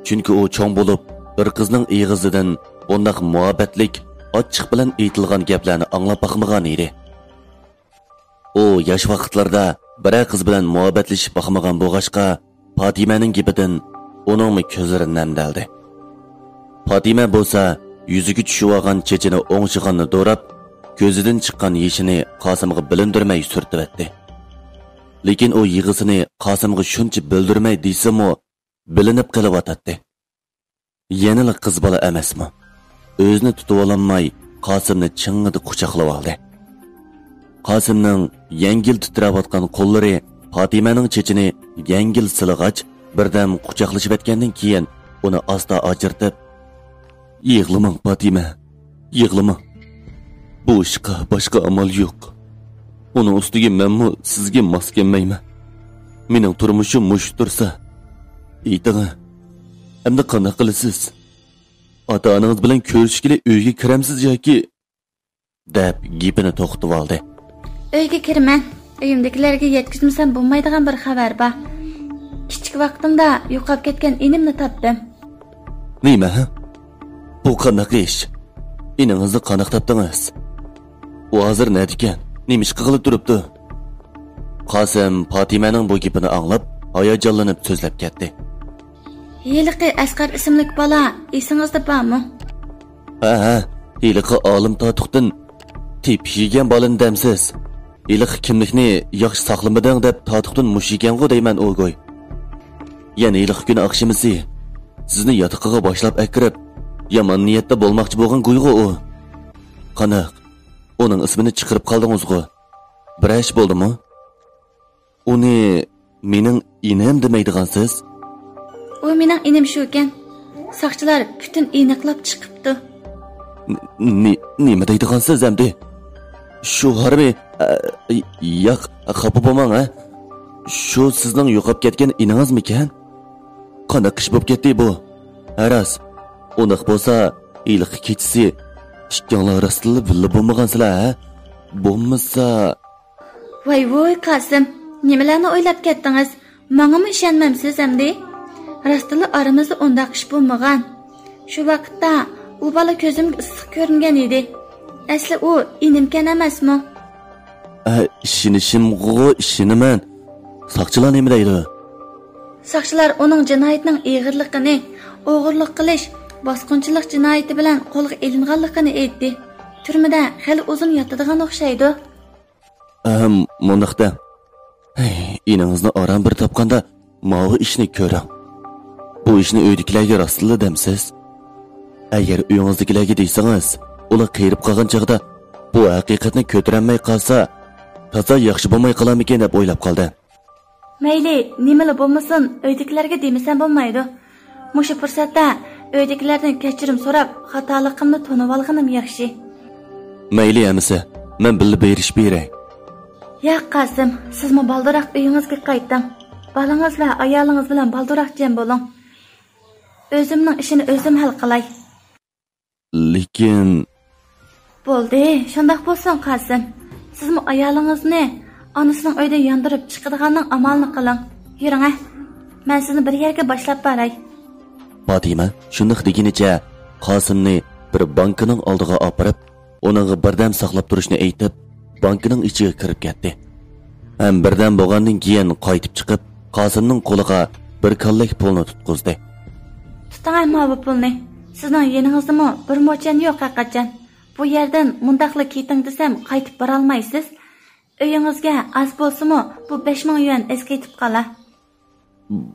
چۈنكى ئۇ چوڭ بولۇپ، بىر قىزنىڭ ئېغىزىدىن بۇنداق مۇھەببەتلىك، ئاچچىق بىلەن ئېيتىلغان گەپلەرنى ئاڭلاپ باقمىغان ئىدى. ئۇ ياش ۋاقىتلىرىدا بىرەر قىز بىلەن مۇھەببەتلىشىپ باقمىغان بولغاچقا، پاتىمەنىڭ گېپىدىن ئۇنىڭمۇ كۆزلىرى نەمدەلدى. پاتىمە بولسا يۈزىگە چۈشۈۋالغان چېچىنى ئوڭشىغاننى دوراپ، كۆزىدىن چىققان يېشىنى قاسىمغا بىلىندۈرمەي سۈرتۈۋەتتى. لېكىن ئۇ يىغىسىنى قاسىمغا شۇنچە بىلدۈرمەي دېسىمۇ، بىلىنىپ قېلىۋاتاتتى. يەنىلا قىز بالا ئەمەسمۇ؟ ئۆزىنى تۇتۇۋالالماي، قاسىمنى چىڭڭىدە قۇچاقلىۋالدى. قاسىمنىڭ يەڭگىل تىترەۋاتقان قوللىرى پاتىمەنىڭ چېچىنى يەڭگىل سىلىغاچ، بىردەم قۇچاقلىشىۋەتكەندىن كېيىن، ئۇنى ئاستا ئاجرىتىپ، «يىغلىماڭ، پاتىمە، يىغلىماڭ. بۇ ئىشقا باشقا ئامال يوق. ئۇنىڭ ئۈستىگە مەنمۇ سىزگە ماس كەلمەيمەن. مېنىڭ تۇرمۇشۇم مۇشۇ تۇرسا. ئېيتىڭە، ئەمدى قانداق قىلىسىز؟ ئاتا-ئانىڭىز بىلەن كۆرۈشكىلى ئۆيگە كىرەمسىز ياكى؟» دەپ گېپىنى توختىتىۋالدى. ئۆيگە كىرىمەن. ئۆيۈمدىكىلەرگە يەتكۈزمىسەم بولمايدىغان بىر خەۋەر بار. كىچىك ۋاقتىمدا يوقاپ كەتكەن ئىنىمنى تاپتىم. نېمە؟ بۇ قانداق ئىش؟ ئىنىڭىزنى قانداق تاپتىڭىز؟ ئۇ ھازىر نەدىكەن؟ نېمە ئىش قىلغىلى تۇرۇپتۇ؟ قاسىم پاتىمەنىڭ بۇ گېپىنى ئاڭلاپ، ھاياجانلىنىپ سۆزلەپ كەتتى. ھېلىقى ئەسقەر ئىسىملىك بالا ئېسىڭىزدە بارمۇ؟ ھە، ھە، ھېلىقى ئالىم تاتۇقتىن تېپىپ يېگەن بالىنى دەمسىز؟ ھېلىقى كىملىكنى ياخشى ساقلىمىدىڭ دەپ تاتۇقتىن مۇشۇ ئىكەنغۇ دەيمەن ئۇ گۇي. يەنە ھېلىقى كۈنى ئاخشىمىسى سىزنى ياتىقىغا باشلاپ ئەكىرىپ، يامان نىيەتتە بولماقچى بولغان گۇيغۇ ئۇ. قانداق، ئۇنىڭ ئىسمىنى چىقىرىپ قالدىڭىزغۇ؟ بىرەر ئىش بولدىمۇ؟ ئۇنى مېنىڭ ئىنىم دېمەيدىغانسىز؟ ئۇ مېنىڭ ئىنىم شۇكەن. ساقچىلار پۈتۈن ئېنىقلاپ چىقىپتۇ. نې-، نېمە دەيدىغانسىز ئەمدى؟ شۇ ھارمى؟ ئە، ياق، خاپا بولماڭ، ھە؟ شۇ سىزنىڭ يوقاپ كەتكەن ئىنىڭىزمىكەن؟ قانداق ئىش بولۇپ كەتتى بۇ؟ ھە راست، ئۇنداق بولسا، ھېلىقى كېچىسى ئىككىڭلار راستلا بىللە بولمىغانسىلەر، ھە؟ بولمىسا. ۋاي ۋۇي قاسىم، نېمىلەرنى ئويلاپ كەتتىڭىز؟ ماڭىمۇ ئىشەنمەمسىز ئەمدى؟ راستلا ئارىمىزدا ئۇنداق ئىش بولمىغان. شۇ ۋاقىتتا ئۇ بالا كۆزۈمگە ئىسسىق كۆرۈنگەن ئىدى. ئەسلى ئۇ ئىنىمكەن ئەمەسمۇ؟ ئە، ئىشىنىشىمغۇ ئىشىنىمەن. ساقچىلار نېمە دەيدۇ؟ ساقچىلار ئۇنىڭ جىنايىتىنىڭ ئېغىرلىقىنى، ئوغرىلىق قىلىش، باسقۇنچىلىق جىنايىتى بىلەن قولغا ئېلىنغانلىقىنى ئېيتتى. تۈرمىدە خېلى ئۇزۇن ياتىدىغان ئوخشايدۇ. ئەھم، مۇنداق دەڭ. ھەي، ئىنىڭىزنى ئاران بىر تاپقاندا، ماۋۇ ئىشنى كۆرۈڭ. بۇ ئىشنى ئۆيدىكىلەرگە راستلا دەمسىز؟ ئەگەر ئۆيىڭىزدىكىلەرگە دېسىڭىز، ئۇلار قېرىپ قالغان چاغدا بۇ ھەقىقەتنى كۆتۈرەلمەي قالسا، تازا ياخشى بولماي قالارمىكىن دەپ ئويلاپ قالدىم. مەيلى، نېمىلا بولمىسۇن، ئۆيدىكىلەرگە دېمىسەم بولمايدۇ. مۇشۇ پۇرسەتتە ئۆيدىكىلەردىن كەچۈرۈم سوراپ، خاتالىقىمنى تونۇۋالغىنىم ياخشى. مەيلى ئەمىسە، مەن بىللە بېرىشىپ بېرەي. ياق، قاسىم، سىزمۇ بالدۇرراق ئۆيىڭىزگە قايتىڭ. بالىڭىز ۋە ئايالىڭىز بىلەن بالدۇرراق جەم بولۇڭ. ئۆزۈمنىڭ ئىشىنى ئۆزۈم ھەل قىلاي. لېكىن. بولدى، شۇنداق بولسۇن، قاسىم. سىزمۇ ئايالىڭىزنى ئانىسىنىڭ ئۆيىدىن ياندۇرۇپ چىقىدىغاننىڭ ئامالىنى قىلىڭ. يۈرۈڭە، مەن سىزنى بىر يەرگە باشلاپ باراي. پاتىمە شۇنداق دېگىنىچە قاسىمنى بىر بانكىنىڭ ئالدىغا ئاپىرىپ، ئۇنىڭغا بىردەم ساقلاپ تۇرۇشنى ئېيتىپ، بانكىنىڭ ئىچىگە كىرىپ كەتتى. ھەم بىردەم بولغاندىن كېيىن قايتىپ چىقىپ، قاسىمنىڭ قولىغا بىر كاللەك پۇلنى تۇتقۇزدى. تۇتۇڭە ماۋۇ پۇلنى. سىزنىڭ يېنىڭىزدىمۇ بىر موچەن يوق ھەرقاچان. بۇ يەردىن مۇنداقلا كېتىڭ دېسەم، قايتىپ بارالمايسىز. ئۆيىڭىزگە ئاز بولسىمۇ بۇ بەش مىڭ يۈەن ئەسقېتىپ قالا.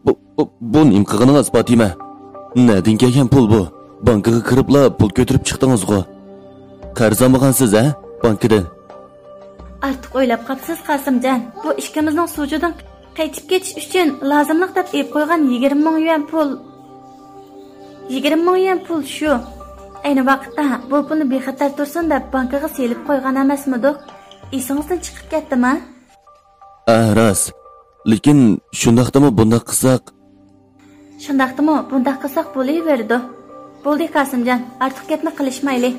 بۇ، بۇ، بۇ نېمە قىلغىنىڭىز، پاتىمە؟ نەدىن كەلگەن پۇل بۇ؟ بانكىغا كىرىپلا پۇل كۆتۈرۈپ چىقتىڭىزغۇ؟ قەرز ئالمىغانسىز، ھە، بانكىدىن؟ ئارتۇق ئويلاپ قاپسىز، قاسىمجان. بۇ ئىككىمىزنىڭ سۇجۇدىن قېچىپ كېتىش ئۈچۈن لازىملىق دەپ ئېلىپ قويغان يىگىرمە مىڭ يۈەن پۇل. يىگىرمە مىڭ يۈەن پۇل شۇ. ئەينى ۋاقىتتا بۇ پۇلنى بىخەتەر تۇرسۇن دەپ بانكىغا سېلىپ قويغان ئەمەسمىدۇق؟ ئېسىڭىزدىن چىقىپ كەتتىما؟ ئە، راست. لېكىن شۇنداقتىمۇ بۇنداق قىلساق؟ شۇنداقتىمۇ بۇنداق قىلساق بولۇۋېرىدۇ. بولدى، قاسىمجان، ئارتۇق گەپنى قىلىشمايلى.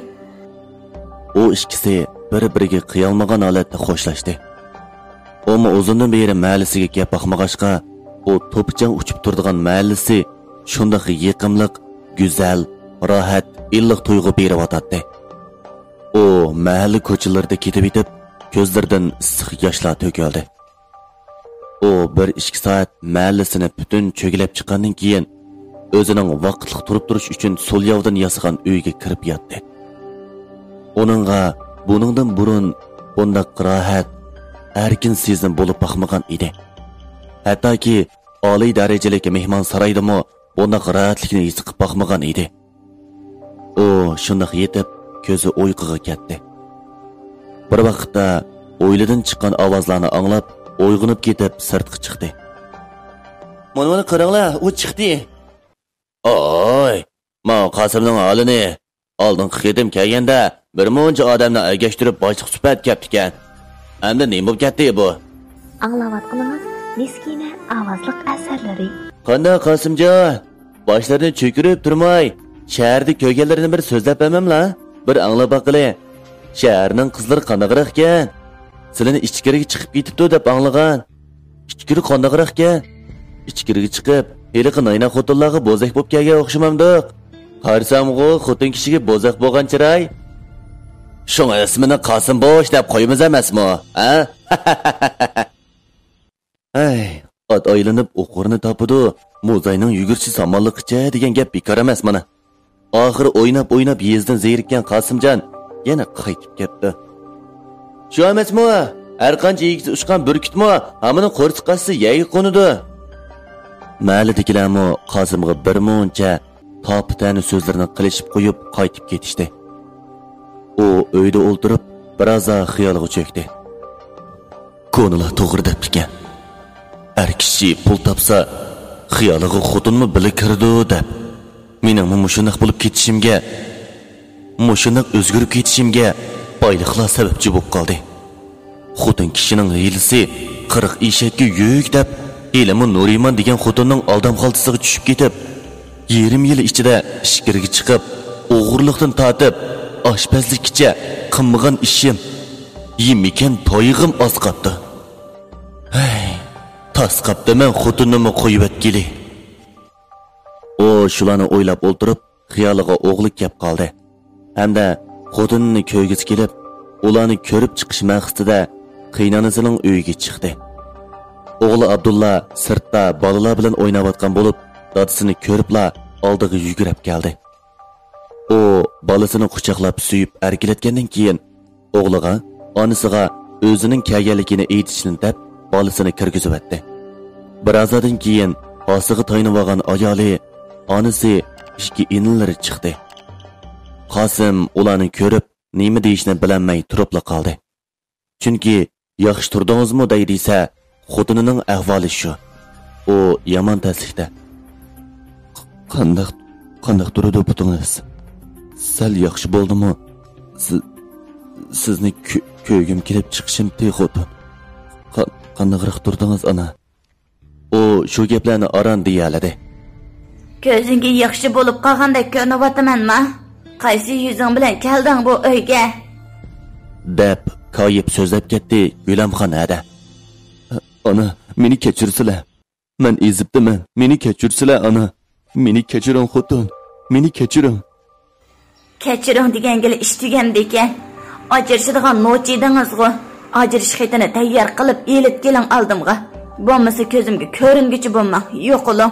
ئۇ ئىككىسى بىر-بىرىگە قىيالمىغان ھالەتتە خوشلاشتى. ئۇمۇ ئۇزۇندىن بېرى مەھەللىسىگە گەپ باقمىغاچقا، ئۇ توپا-چاڭ ئۇچۇپ تۇرىدىغان مەھەللىسى شۇنداق يېقىملىق، گۈزەل، راھەت، ئىللىق تۇيغۇ بېرىۋاتاتتى. ئۇ مەھەللە كوچىلىرىدا كېتىۋېتىپ، كۆزلىرىدىن ئىسسىق ياشلار تۆكۈلدى. ئۇ بىر ئىككى سائەت مەھەللىسىنى پۈتۈن چۆگىلەپ چىققاندىن كېيىن، ئۆزىنىڭ ۋاقىتلىق تۇرۇپ تۇرۇش ئۈچۈن سولياۋدىن ياسىغان ئۆيگە كىرىپ ياتتى. ئۇنىڭغا بۇنىڭدىن بۇرۇن بۇنداق راھەت، ئەركىن سېزىم بولۇپ باقمىغان ئىدى. ھەتتاكى ئالىي دەرىجىلىك مېھمانسارايدىمۇ بۇنداق راھەتلىكنى ھېس قىلىپ باقمىغان ئىدى. ئۇ شۇنداق يېتىپ، كۆزى ئۇيقۇغا كەتتى. بىر ۋاقىتتا ھويلىدىن چىققان ئاۋازلارنى ئاڭلاپ، ئويغىنىپ كېتىپ سىرتقا چىقتى. مانا، مانا قاراڭلار، ئۇ چىقتى. ئاي، ماۋۇ قاسىمنىڭ ھالىنى. ئالدىنقى قېتىم كەلگەندە بىر مۇنچە ئادەمنى ئەگەشتۈرۈپ باشلىق سۈپەت كەپتىكەن. ئەمدى نېمە بولۇپ كەتتى بۇ؟ ئاڭلاۋاتقىنىڭىز مىسكىنە ئاۋازلىق ئەسەرلىرى. قانداق قاسىمجان؟ باشلىرىنى چۆكۈرۈپ تۇرماي، شەھەردە كۆرگەنلىرىنى بىر سۆزلەپ بەرمەملا؟ بىر ئاڭلاپ باقىلى. شەھەرنىڭ قىزلىرى قانداقراقكەن؟ سىلىنى ئىچكىرىگە چىقىپ كېتىپتۇ دەپ ئاڭلىغان. ئىچكىرى قانداقراقكەن؟ ئىچكىرىگە چىقىپ، ھېلىقى نايناق خوتۇنلارغا بوزەك بولۇپ كەلگەن ئوخشىمامدۇق؟ قارىسامغۇ، خوتۇن كىشىگە بوزەك بولغان چىراي. شۇڭا ئىسمىنى قاسىم بوش دەپ قويىمىز ئەمەسمۇ، ھە؟ ھەي، ئات ئايلىنىپ ئوقۇرنى تاپىدۇ، موزاينىڭ يۈگۈرۈشى سامانلىققىچە دېگەن گەپ بىكار ئەمەس مانا. ئاخىرى ئويناپ-ئويناپ يېزىدىن زېرىككەن قاسىمجان يەنە قايتىپ كەپتۇ. شۇ ئەمەسمۇ؟ ھەر قانچە ئىگىسى ئۇچقان بۈركۈتمۇ ھامىنىڭ قورسىقى ئاچسا يەرگە قونىدۇ. مەھەللىدىكىلەرمۇ قاسىمغا بىرمۇنچە تاپا-تەنە سۆزلىرىنى قىلىشىپ قويۇپ قايتىپ كېتىشتى. ئۇ ئۆيدە ئولتۇرۇپ، بىرازا خىيالغا چۆكتى. كونىلار توغرا دەپتىكەن، ئەر كىشى پۇل تاپسا، خىيالىغا خوتۇنمۇ بىللە كىرىدۇ دەپ. مېنىڭمۇ مۇشۇنداق بولۇپ كېتىشىمگە، مۇشۇنداق ئۆزگىرىپ كېتىشىمگە بايلىقلار سەۋەبچى بولۇپ قالدى. خوتۇن كىشىنىڭ ھىيلىسى قىرىق ئېشەككە يۈك دەپ، ھېلىمۇ نۇرىمان دېگەن خوتۇننىڭ ئالدام خالتىسىغا چۈشۈپ كېتىپ، يېرىم يىل ئىچىدە ئىچكىرىگە چىقىپ، ئوغرىلىقتىن تارتىپ، ئاشپەزلىككىچە قىلمىغان ئىشىم، يېمىكەن تايىقىم ئاز قاپتۇ. ھەي، تاس قاپتىمەن خوتۇننىمۇ قويۇۋەتكىلى. ئۇ شۇلارنى ئويلاپ ئولتۇرۇپ، خىيالىغا ئوغلى كەپ قالدى ھەمدە خوتۇنىنى كۆرگۈسى كېلىپ، ئۇلارنى كۆرۈپ چىقىش مەقسىتىدە قېيىنئانىسىنىڭ ئۆيىگە چىقتى. ئوغلى ئابدۇللا سىرتتا بالىلار بىلەن ئويناۋاتقان بولۇپ، دادىسىنى كۆرۈپلا ئالدىغا يۈگۈرۈپ كەلدى. ئۇ بالىسىنى قۇچاقلاپ سۆيۈپ ئەركىلەتكەندىن كېيىن، ئوغلىغا، ئانىسىغا ئۆزىنىڭ كەلگەنلىكىنى ئېيتىشنى دەپ، بالىسىنى كىرگۈزۈۋەتتى. بىرازدىن كېيىن ھاسىغا تايىنىۋالغان ئايالى، ئانىسى، ئىككى ئىنىلىرى چىقتى. قاسىم ئۇلارنى كۆرۈپ، نېمە دېيىشنى بىلەلمەي تۇرۇپلا قالدى. چۈنكى ياخشى تۇردىڭىزمۇ دەي دېسە، خوتۇنىنىڭ ئەھۋالى شۇ. ئۇ يامان تەسلىكتە. قانداق، قانداق تۇرىدۇ پۇتىڭىز؟ سەل ياخشى بولدىمۇ؟ سىز، سىزنى كۆ-، كۆرگۈم كېلىپ چىقىشىمتى خوتۇن. قا-، قانداقراق تۇردىڭىز ئانا؟ ئۇ شۇ گەپلەرنى ئاران دېيەلىدى. كۆزۈڭگە ياخشى بولۇپ قالغاندەك كۆرۈنۈۋاتىمەنما؟ قايسى يۈزۈڭ بىلەن كەلدىڭ بۇ ئۆيگە؟ دەپ كايىپ سۆزلەپ كەتتى گۈلەمخان ھەدە. ئانا، مېنى كەچۈرسىلە. مەن ئېزىپتىمەن. مېنى كەچۈرسىلە، ئانا. مېنى كەچۈرۈڭ، خوتۇن. مېنى كەچۈرۈڭ. كەچۈرۈڭ دېگەنگىلا ئىش تۈگەمدىكەن. ئاجرىشىدىغان نوچى ئىدىڭىزغۇ. ئاجرىشىش خېتىنى تەييار قىلىپ ئېلىپ كېلىڭ ئالدىمغا. بولمىسا كۆزۈمگە كۆرۈنگۈچى بولماڭ، يوقىلىڭ.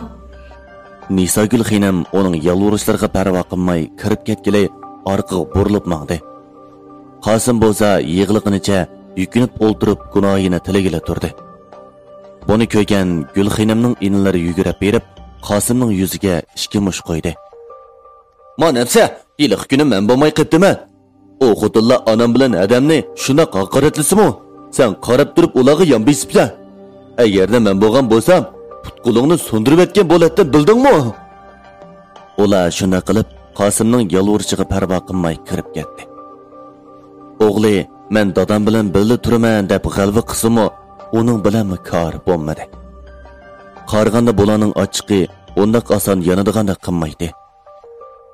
نىساگۈل خېنىم ئۇنىڭ يالۋۇرۇشلىرىغا پەرۋا قىلماي كىرىپ كەتكىلى ئارقىغا بۇرۇلۇپ ماڭدى. قاسىم بولسا يىغلىغىنىچە يۈكۈنۈپ ئولتۇرۇپ گۇناھىنى تىلىگىلى تۇردى. بۇنى كۆرگەن گۈل خېنىمنىڭ ئىنىلىرى يۈگۈرۈپ بېرىپ، قاسىمنىڭ يۈزىگە ئىككى مۇشت قويدى. ما نەپسە، ھېلىقى كۈنى مەن بولماي قېپتىمەن. ئۇ خوتۇنلار ئانام بىلەن ھەدەمنى شۇنداق ھاقارەتلىسىمۇ، سەن قاراپ تۇرۇپ ئۇلارغا يان بېسىپسەن. ئەگەردە مەن بولغان بولسام، پۇت-قولۇڭنى سۇندۇرۇۋەتكەن بولاتتىم، بىلدىڭمۇ؟ ئۇلار شۇنداق قىلىپ، قاسىمنىڭ يالۋۇرۇشىغا پەرۋا قىلماي كىرىپ كەتتى. ئوغلى، مەن دادام بىلەن بىللە تۇرىمەن دەپ غەلۋە قىلسىمۇ، ئۇنىڭ بىلەنمۇ كارى بولمىدى. قارىغاندا بۇلارنىڭ ئاچچىقى ئۇنداق ئاسان يانىدىغاندەك قىلمايتتى.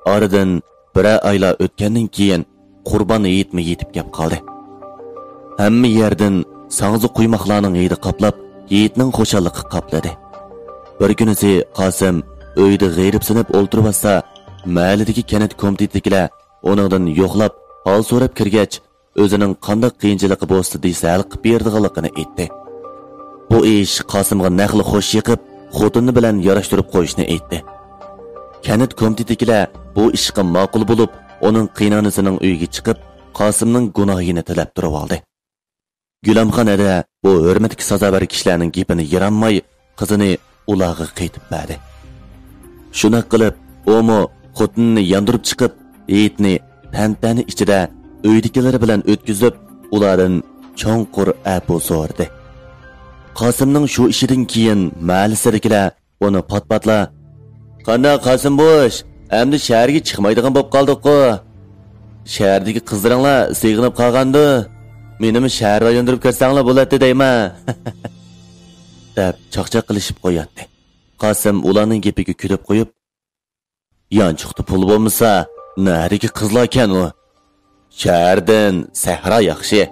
ئارىدىن بىرەر ئايلار ئۆتكەندىن كېيىن، قۇربان ھېيتمۇ يېتىپ كەپ قالدى. ھەممە يەردىن ساڭزا قۇيماقلارنىڭ ھىدى قاپلاپ، ھېيتنىڭ خۇشاللىقى قاپلىدى. بىر كۈنىسى قاسىم ئۆيىدە غېرىبسىنىپ ئولتۇرۇۋاتسا، مەھەللىدىكى كەنت كومىتېتىدىكىلەر ئۇنىڭدىن يوقلاپ، ھال سوراپ كىرگەچ، ئۆزىنىڭ قانداق قىيىنچىلىقى بولسا دېسە ھەل قىلىپ بېرىدىغانلىقىنى ئېيتتى. بۇ ئىش قاسىمغا نەقلى خوش يېقىپ، خوتۇنى بىلەن ياراشتۇرۇپ قويۇشنى ئېيتتى. كەنت كومىتېتىدىكىلەر بۇ ئىشقا ماقۇل بولۇپ، ئۇنىڭ قېيىنئانىسىنىڭ ئۆيىگە چىقىپ، قاسىمنىڭ گۇناھىنى تىلەپ تۇرۇۋالدى. گۈلەمخان ھەدە بۇ ھۆرمەتكە سازاۋەر كىشىلەرنىڭ گېپىنى يىرانماي، قىزىنى ئۇلارغا قېيتىپ بەردى. شۇنداق قىلىپ، ئۇمۇ خوتۇنىنى ياندۇرۇپ چىقىپ، ھېيتنى تەنتەنە ئىچىدە ئۆيدىكىلىرى بىلەن ئۆتكۈزۈپ، ئۇلاردىن چوڭقۇر ئەپۇ سورىدى. قاسىمنىڭ شۇ ئىشىدىن كېيىن مەھەللىسىدىكىلەر ئۇنى پات-پاتلا، «قانداق قاسىم بوش، ئەمدى شەھەرگە چىقمايدىغان بولۇپ قالدۇققۇ؟ شەھەردىكى قىزلىرىڭلار سېغىنىپ قالغاندۇ؟ مېنىمۇ شەھەر ئايلاندۇرۇپ كەتسەڭلار بولاتتى دەيمەن.» دەپ چاقچاق قىلىشىپ قوياتتى. قاسىم ئۇلارنىڭ گېپىگە كۈلۈپ قويۇپ، «يانچۇقتا پۇل بولمىسا، نەدىكى قىزلاركەن ئۇ؟ «شەھەردىن سەھرا ياخشى»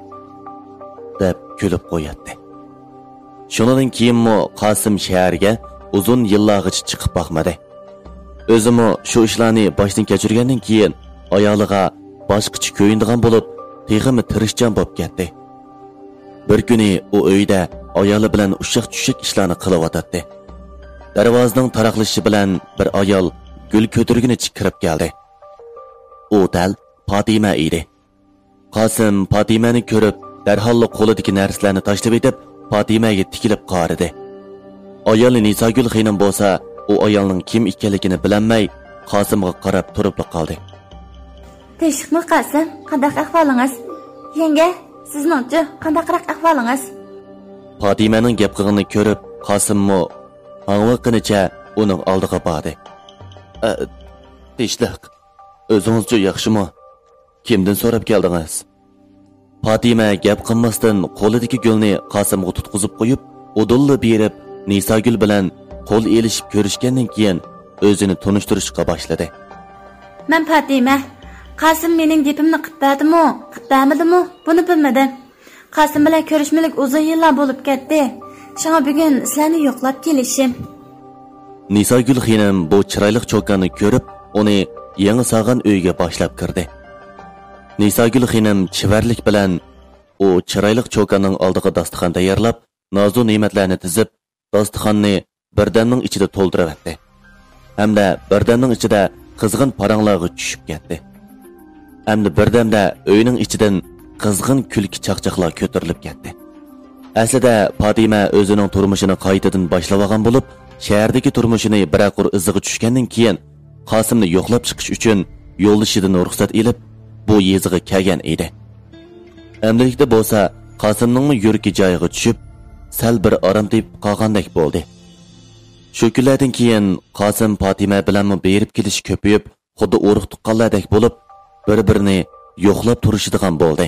دەپ كۈلۈپ قوياتتى. شۇنىڭدىن كېيىنمۇ قاسىم شەھەرگە ئۇزۇن يىللارغىچە چىقىپ باقمىدى. ئۆزىمۇ شۇ ئىشلارنى باشتىن كەچۈرگەندىن كېيىن، ئايالىغا باشقىچە كۆيۈنىدىغان بولۇپ، تېخىمۇ تىرىشچان بولۇپ كەتتى. بىر كۈنى ئۇ ئۆيدە ئايالى بىلەن ئۇششاق-چۈششەك ئىشلارنى قىلىۋاتاتتى. دەرۋازىنىڭ تاراقلىشىشى بىلەن بىر ئايال گۈل كۆتۈرگىنىچە كىرىپ كەلدى. ئۇ دەل پاتىمە ئىدى. قاسىم پاتىمەنى كۆرۈپ، دەرھاللا قولىدىكى نەرسىلەرنى تاشلىۋېتىپ، پاتىمەگە تىكىلىپ قارىدى. ئايالى نىساگۈل خېنىم بولسا، ئۇ ئايالنىڭ كىم ئىكەنلىكىنى بىلەلمەي، قاسىمغا قاراپ تۇرۇپلا قالدى. تىنچلىقمۇ قاسىم، قانداق ئەھۋالىڭىز؟ يەڭگە، سىزنىڭچۇ، قانداقراق ئەھۋالىڭىز؟ پاتىمەنىڭ گەپ قىلغىنىنى كۆرۈپ، قاسىممۇ ھاڭۋېقىنىچە ئۇنىڭ ئالدىغا باردى. ئە، تىنچلىق. ئۆزىڭىزچۇ ياخشىمۇ؟ كىمدىن سوراپ كەلدىڭىز؟ پاتىمە گەپ قىلماستىن قولىدىكى گۈلنى قاسىمغا تۇتقۇزۇپ قويۇپ، ئۇدۇللا بېرىپ، نىساگۈل بىلەن قول ئېلىشىپ كۆرۈشكەندىن كېيىن، ئۆزىنى تونۇشتۇرۇشقا باشلىدى. مەن پاتىمە. قاسىم مېنىڭ گېپىمنى قىپ بەردىمۇ، قىپ بەرمىدىمۇ، بۇنى بىلمىدىم. قاسىم بىلەن كۆرۈشمىلىك ئۇزۇن يىللار بولۇپ كەتتى. شۇڭا بۈگۈن سىلەرنى يوقلاپ كېلىشىم. نىساگۈل خېنىم بۇ چىرايلىق چوكاننى كۆرۈپ، ئۇنى يېڭى سالغان ئۆيىگە باشلاپ كىردى. نىساگۈل خېنىم چېۋەرلىك بىلەن ئۇ چىرايلىق چوكاننىڭ ئالدىغا داستىخان تەييارلاپ، نازۇ نېمەتلەرنى تىزىپ، داستىخاننى بىردەمنىڭ ئىچىدە تولدۇرۇۋەتتى. ھەمدە بىردەمنىڭ ئىچىدە قىزغىن پاراڭلارغا چۈشۈپ كەتتى. ئەمدى بىردەمدە ئۆينىڭ ئىچىدىن قىزغىن كۈلكە چاقچاقلار كۆتۈرۈلۈپ كەتتى. ئەسلىدە پاتىمە ئۆزىنىڭ تۇرمۇشىنى قايتىدىن باشلىۋالغان بولۇپ، شەھەردىكى تۇرمۇشىنى بىرەر قۇر ئىزىغا چۈشكەندىن كېيىن، قاسىمنى يوقلاپ چىقىش ئۈچۈن يولدىشىدىن رۇخسەت ئېلىپ، بۇ يېزىغا كەلگەن ئىدى. ئەمدىلىكتە بولسا قاسىمنىڭمۇ يۈرىكى جايىغا چۈشۈپ، سەل بىر ئارام تېپىپ قالغاندەك بولدى. شۇ كۈنلەردىن كېيىن قاسىم پاتىمە بىلەنمۇ بېرىپ كېلىشى كۆپىيىپ، خۇددى ئۇرۇق تۇغقانلاردەك بولۇپ، بىر-بىرىنى يوقلاپ تۇرۇشىدىغان بولدى.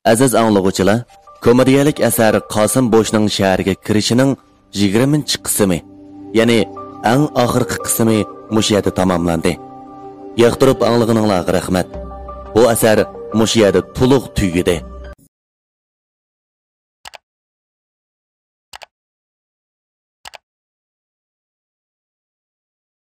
ئەزىز ئاڭلىغۇچىلار، كومېدىيەلىك ئەسەر قاسىم بوشنىڭ شەھەرگە كىرىشىنىڭ يىگىرمىنچى قىسمى، يەنى ئەڭ ئاخىرقى قىسمى مۇشۇ يەردە تاماملاندى. ياقتۇرۇپ ئاڭلىغىنىڭلارغا رەھمەت. بۇ ئەسەر مۇشۇ يەردە تولۇق تۈگىدى.